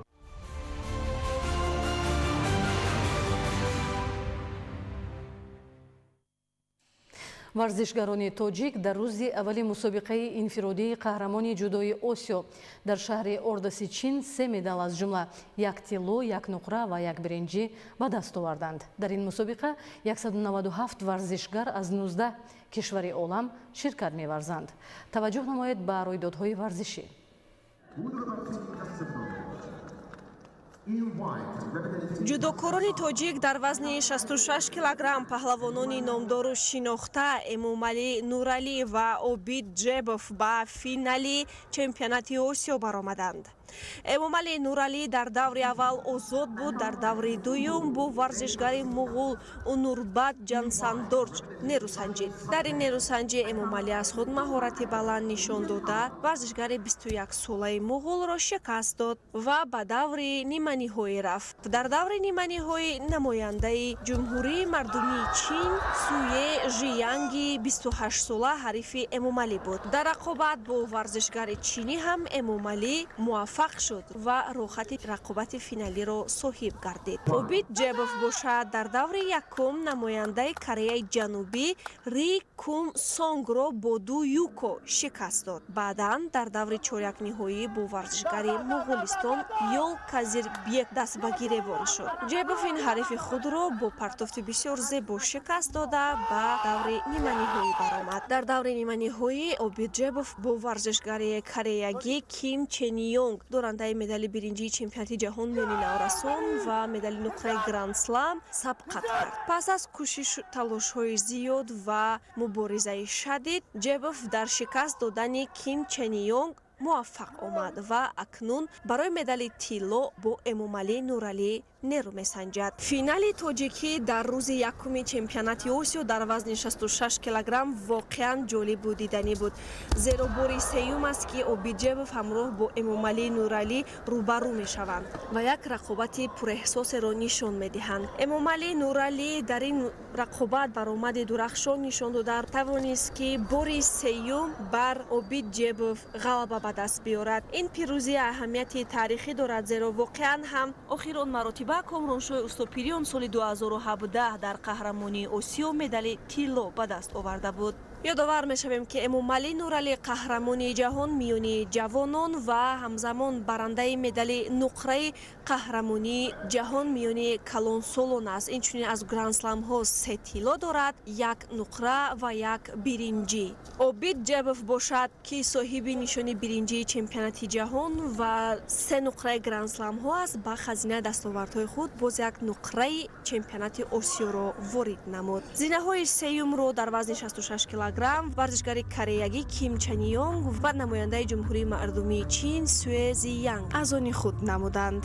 Speaker 1: Варзишгарони тоҷик дар рӯзи аввали мусобиқаи инфиродии қаҳрамони ҷудои Осиё дар шаҳри Ордаси Чин 3 медал аз ҷумла 1 тилло, 1 нуқра ва 1 биринҷӣ ба даст оварданд. Дар ин мусобиқа 197 варзишгар аз 19 кишвари олам ширкат меварзанд. Таваҷҷӯҳ намоед ба рӯйдодҳои варзишӣ.
Speaker 15: Ҷудокорони тоҷик дар вазни 66 килограмм паҳлавонони номдору шинохта Эмомалӣ Нуралӣ ва Обид Ҷебов ба финали чемпионати Осиё баромаданд. Эмомалӣ Нуралӣ дар даври аввал озод буд, дар даври дуюм бо варзишгари муғул Унурбат Ҷансандорҷ нерӯсанҷид. Дар ин нерӯсанҷӣ Эмомалӣ аз худ маҳорати баланд нишон дода, варзишгари 21-солаи муғулро шикаст дод ва ба даври ниманиҳоӣ рафт. Дар даври ниманиҳоӣ намояндаи Ҷумҳурии Мардумии Чин Суе Жиянги 28-сола ҳарифи Эмомалӣ буд. Дар рақобат бо варзишгари чинӣ ҳам Эмомалӣ муваффақ шуд ва роҳхати рақобати финалиро соҳиб гардид. Обид Ҷебов бошад дар даври якум намояндаи Кореяи Ҷанубӣ Ри Кум Сонгро бо 2 юко шикаст дод. Баъдан дар даври чорякниҳоӣ бо варзишгари Моғулистон Йол Казирбек даст ба гиребон шуд. Ҷебов ин ҳарифи худро бо партофти бисёр зебо шикаст дода ба даври ниманиҳоӣ баромад. Дар даври ниманиҳоӣ Обид Ҷебов бо варзишгари кореягӣ Ким Чен Йонг, дорандаи медали биринҷии чемпионати ҷаҳон миёни наврасон ва медали нуқраи Гранд-слам сабқат кард. Пас аз кӯшишу талошҳои зиёд ва муборизаи шадид, Ҷебов дар шикаст додани Ким Чен Йонг муваффақ омад ва акнун барои медали тилло бо Эмомалӣ Нуралӣ нерӯ месанҷад. Финали тоҷикӣ дар рӯзи якуми чемпионати Осиё дар вазни 66 килограмм воқеан ҷолибу диданӣ буд, зеро бори сеюм аст, ки Обид Ҷебов ҳамроҳ бо Эмомалӣ Нуралӣ рӯбарӯ мешаванд ва як рақобати пурэҳсосеро нишон медиҳанд. Эмомалӣ Нуралӣ дар ин рақобат баромади дурахшон нишон дода тавонист, ки бори сеюм бар Обид Ҷебов ғалаба ба даст биёрад. Ин пирӯзӣ аҳамияти таърихӣ дорад, зеро воқеан ҳам охирон маротиба Комроншоҳи Устопириён соли 2017 дар қаҳрамонии Осиё медали тилло ба даст оварда буд. Ёдовар мешавем, ки Эмомалӣ Нуралӣ қаҳрамони ҷаҳон миёни ҷавонон ва ҳамзамон барандаи медали нуқраи қаҳрамонии ҷаҳон миёни калонсолон аст. Инчунин аз грандсламҳо 3 тилло дорад, 1 нуқра ва 1 биринҷӣ. Обид Ҷебов бошад, ки соҳиби нишони биринҷии чемпионати ҷаҳон ва 3 нуқраи грандсламҳо аст, ба хазинаи дастовардҳои худ боз 1 нуқраи чемпионати Осиёро ворид намуд. Зинаҳои сеюмро дар вазни 66 килограмм варзишгари кореягӣ Ким Чанёнг ва намояндаи Ҷумҳурии Мардумии Чин Сюэ Зиянг аз они худ намуданд.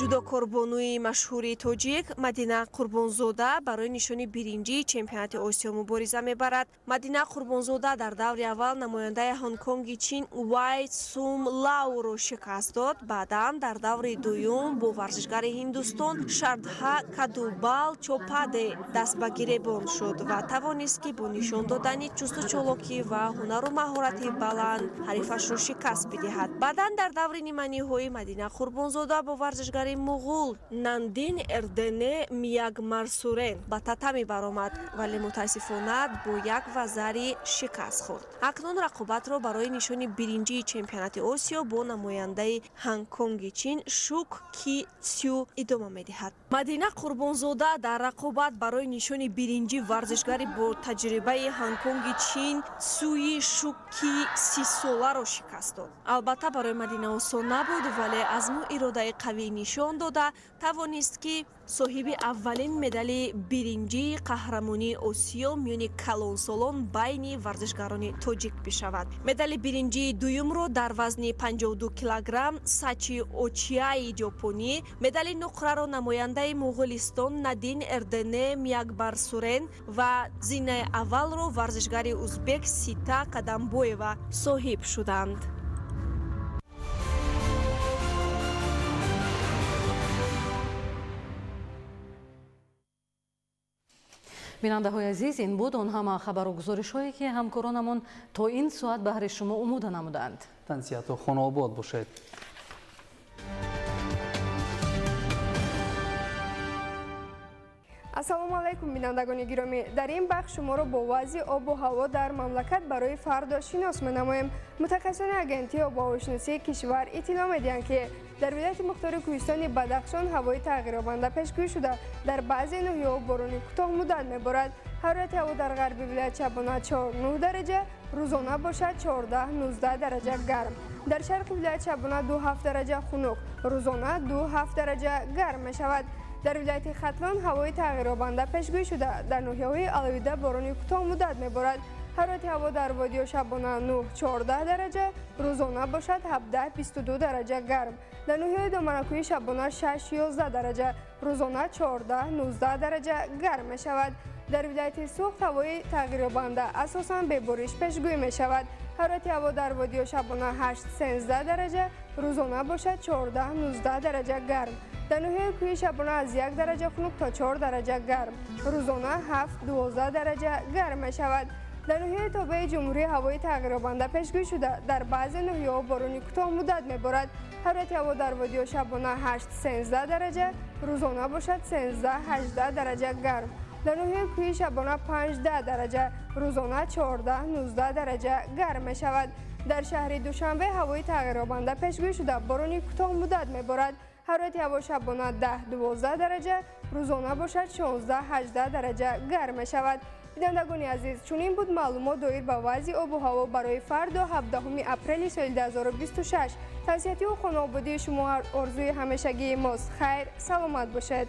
Speaker 15: Ҷудокорбонуи машҳури тоҷик Мадина Қурбонзода барои нишони биринҷии чемпионати Осиё мубориза мебарад. Мадина Қурбонзода дар даври аввал намояндаи Ҳонконги Чин Вай Сум Лауро шикаст дод. Баъдан дар даври дуюм бо варзишгари Ҳиндустон Шардха Кадубал Чопаде даст ба гиребон шуд ва тавонист, ки бо нишон додани чусту чолокӣ ва ҳунару маҳорати баланд ҳарифашро шикаст бидиҳад. Баъдан дар даври ниманиҳоӣ Мадина Қурбонзода бо варзишгари муғул Нандин Эрдене Миягмарсурен ба татами баромад, вале мутаассифона бо як вазари шикаст хӯрд. Акнун рақобатро барои нишони биринҷии чемпионати Осиё бо намояндаи Ҳонконги Чин Шук Ки Цю идома медиҳад. Мадина Қурбонзода дар рақобат барои нишони биринҷӣ варзишгари бо таҷрибаи Ҳонконги Чин Цюи Шук Ки 30-соларо шикаст дод. Албатта барои Мадина осон набуд, вале азму иродаи қавӣ нишон дода тавонист, ки соҳиби аввалин медали биринҷии қаҳрамонии Осиё миёни калонсолон байни варзишгарони тоҷик бишавад. Медали биринҷии дуюмро дар вазни 52 килограмм Сачи Очиаи ҷопонӣ, медали нуқраро намояндаи Муғулистон Надин Эрдене Миякбарсурен ва зинаи аввалро варзишгари узбек Сита Қадамбоева соҳиб шуданд.
Speaker 1: Бинандаҳои азиз, ин буд он ҳама хабару гузоришҳое, ки ҳамкоронамон то ин соат баҳри шумо омода намуданд.
Speaker 2: Тансиҳату хонаобод бошед.
Speaker 16: Ассалому алайкум, бинандагони гиромӣ. Дар ин бахш шуморо бо вазъи обу ҳаво дар мамлакат барои фардо шинос менамоем. Мутахассисони агентии обуҳавошиносии кишвар иттилоъ медиҳанд, ки дар вилояти мухтори кӯҳистони Бадахшон ҳавои тағйирёбанда пешгӯӣ шуда, дар баъзе ноҳияҳо борони кӯтоҳмуддат меборад. Ҳарорати ҳаво дар ғарби вилоят шабона 4-9 дараҷа, рӯзона бошад 14-19 дараҷа гарм. Дар шарқи вилоят шабона 2-7 дараҷа хунук, рӯзона 2-7 дараҷа гарм мешавад. Дар вилояти Хатлон ҳавои тағйирёбанда пешгӯӣ шуда, дар ноҳияҳои алоҳида борони кӯтоҳмуддат меборад. Ҳарорати ҳаво дар водиҳо шабона 9-14 дараҷа, рӯзона бошад 17-22 дараҷа гарм. Дар ноҳияи доманакӯҳӣ шабона 6-11 дараҷа, рӯзона 14-19 дараҷа гарм мешавад. Дар вилояти Суғд ҳавои тағйирёбанда асосан бебориш пешгӯӣ мешавад. Ҳарорати ҳаво дар водиҳо шабона 8-13 дараҷа, рӯзона бошад 14-19 дараҷа гарм. Дар ноҳияи кӯҳӣ шабона аз 1 дараҷа хунук то 4 дараҷа гарм, рӯзона 7-12 дараҷа гарм мешавад. Дар ноҳияи тобеи ҷумҳурӣ ҳавои тағйирёбанда пешгӯӣ шуда, дар баъзе ноҳияҳо борони кӯтоҳмуддат меборад. Ҳарорати ҳаво дар водиҳо шабона 8-13 дараҷа, рӯзона бошад 13-18 дараҷа гарм. Дар ноҳияи кӯҳӣ шабона 5-10 дараҷа, рӯзона 14-19 дараҷа гарм мешавад. Дар шаҳри Душанбе ҳавои тағйирёбанда пешгӯӣ шуда, борони кӯтоҳмуддат меборад. Ҳарорати ҳаво шабона 10-12 дараҷа, рӯзона бошад 16-18 дараҷа гарм мешавад. Бинандагони азиз, чунин буд маълумот доир ба вазъи обу ҳаво барои фардо 17 апрели соли 2026. Тавсиятиву хонаободии шумо орзуи ҳамешагии мост. Хайр, саломат бошед.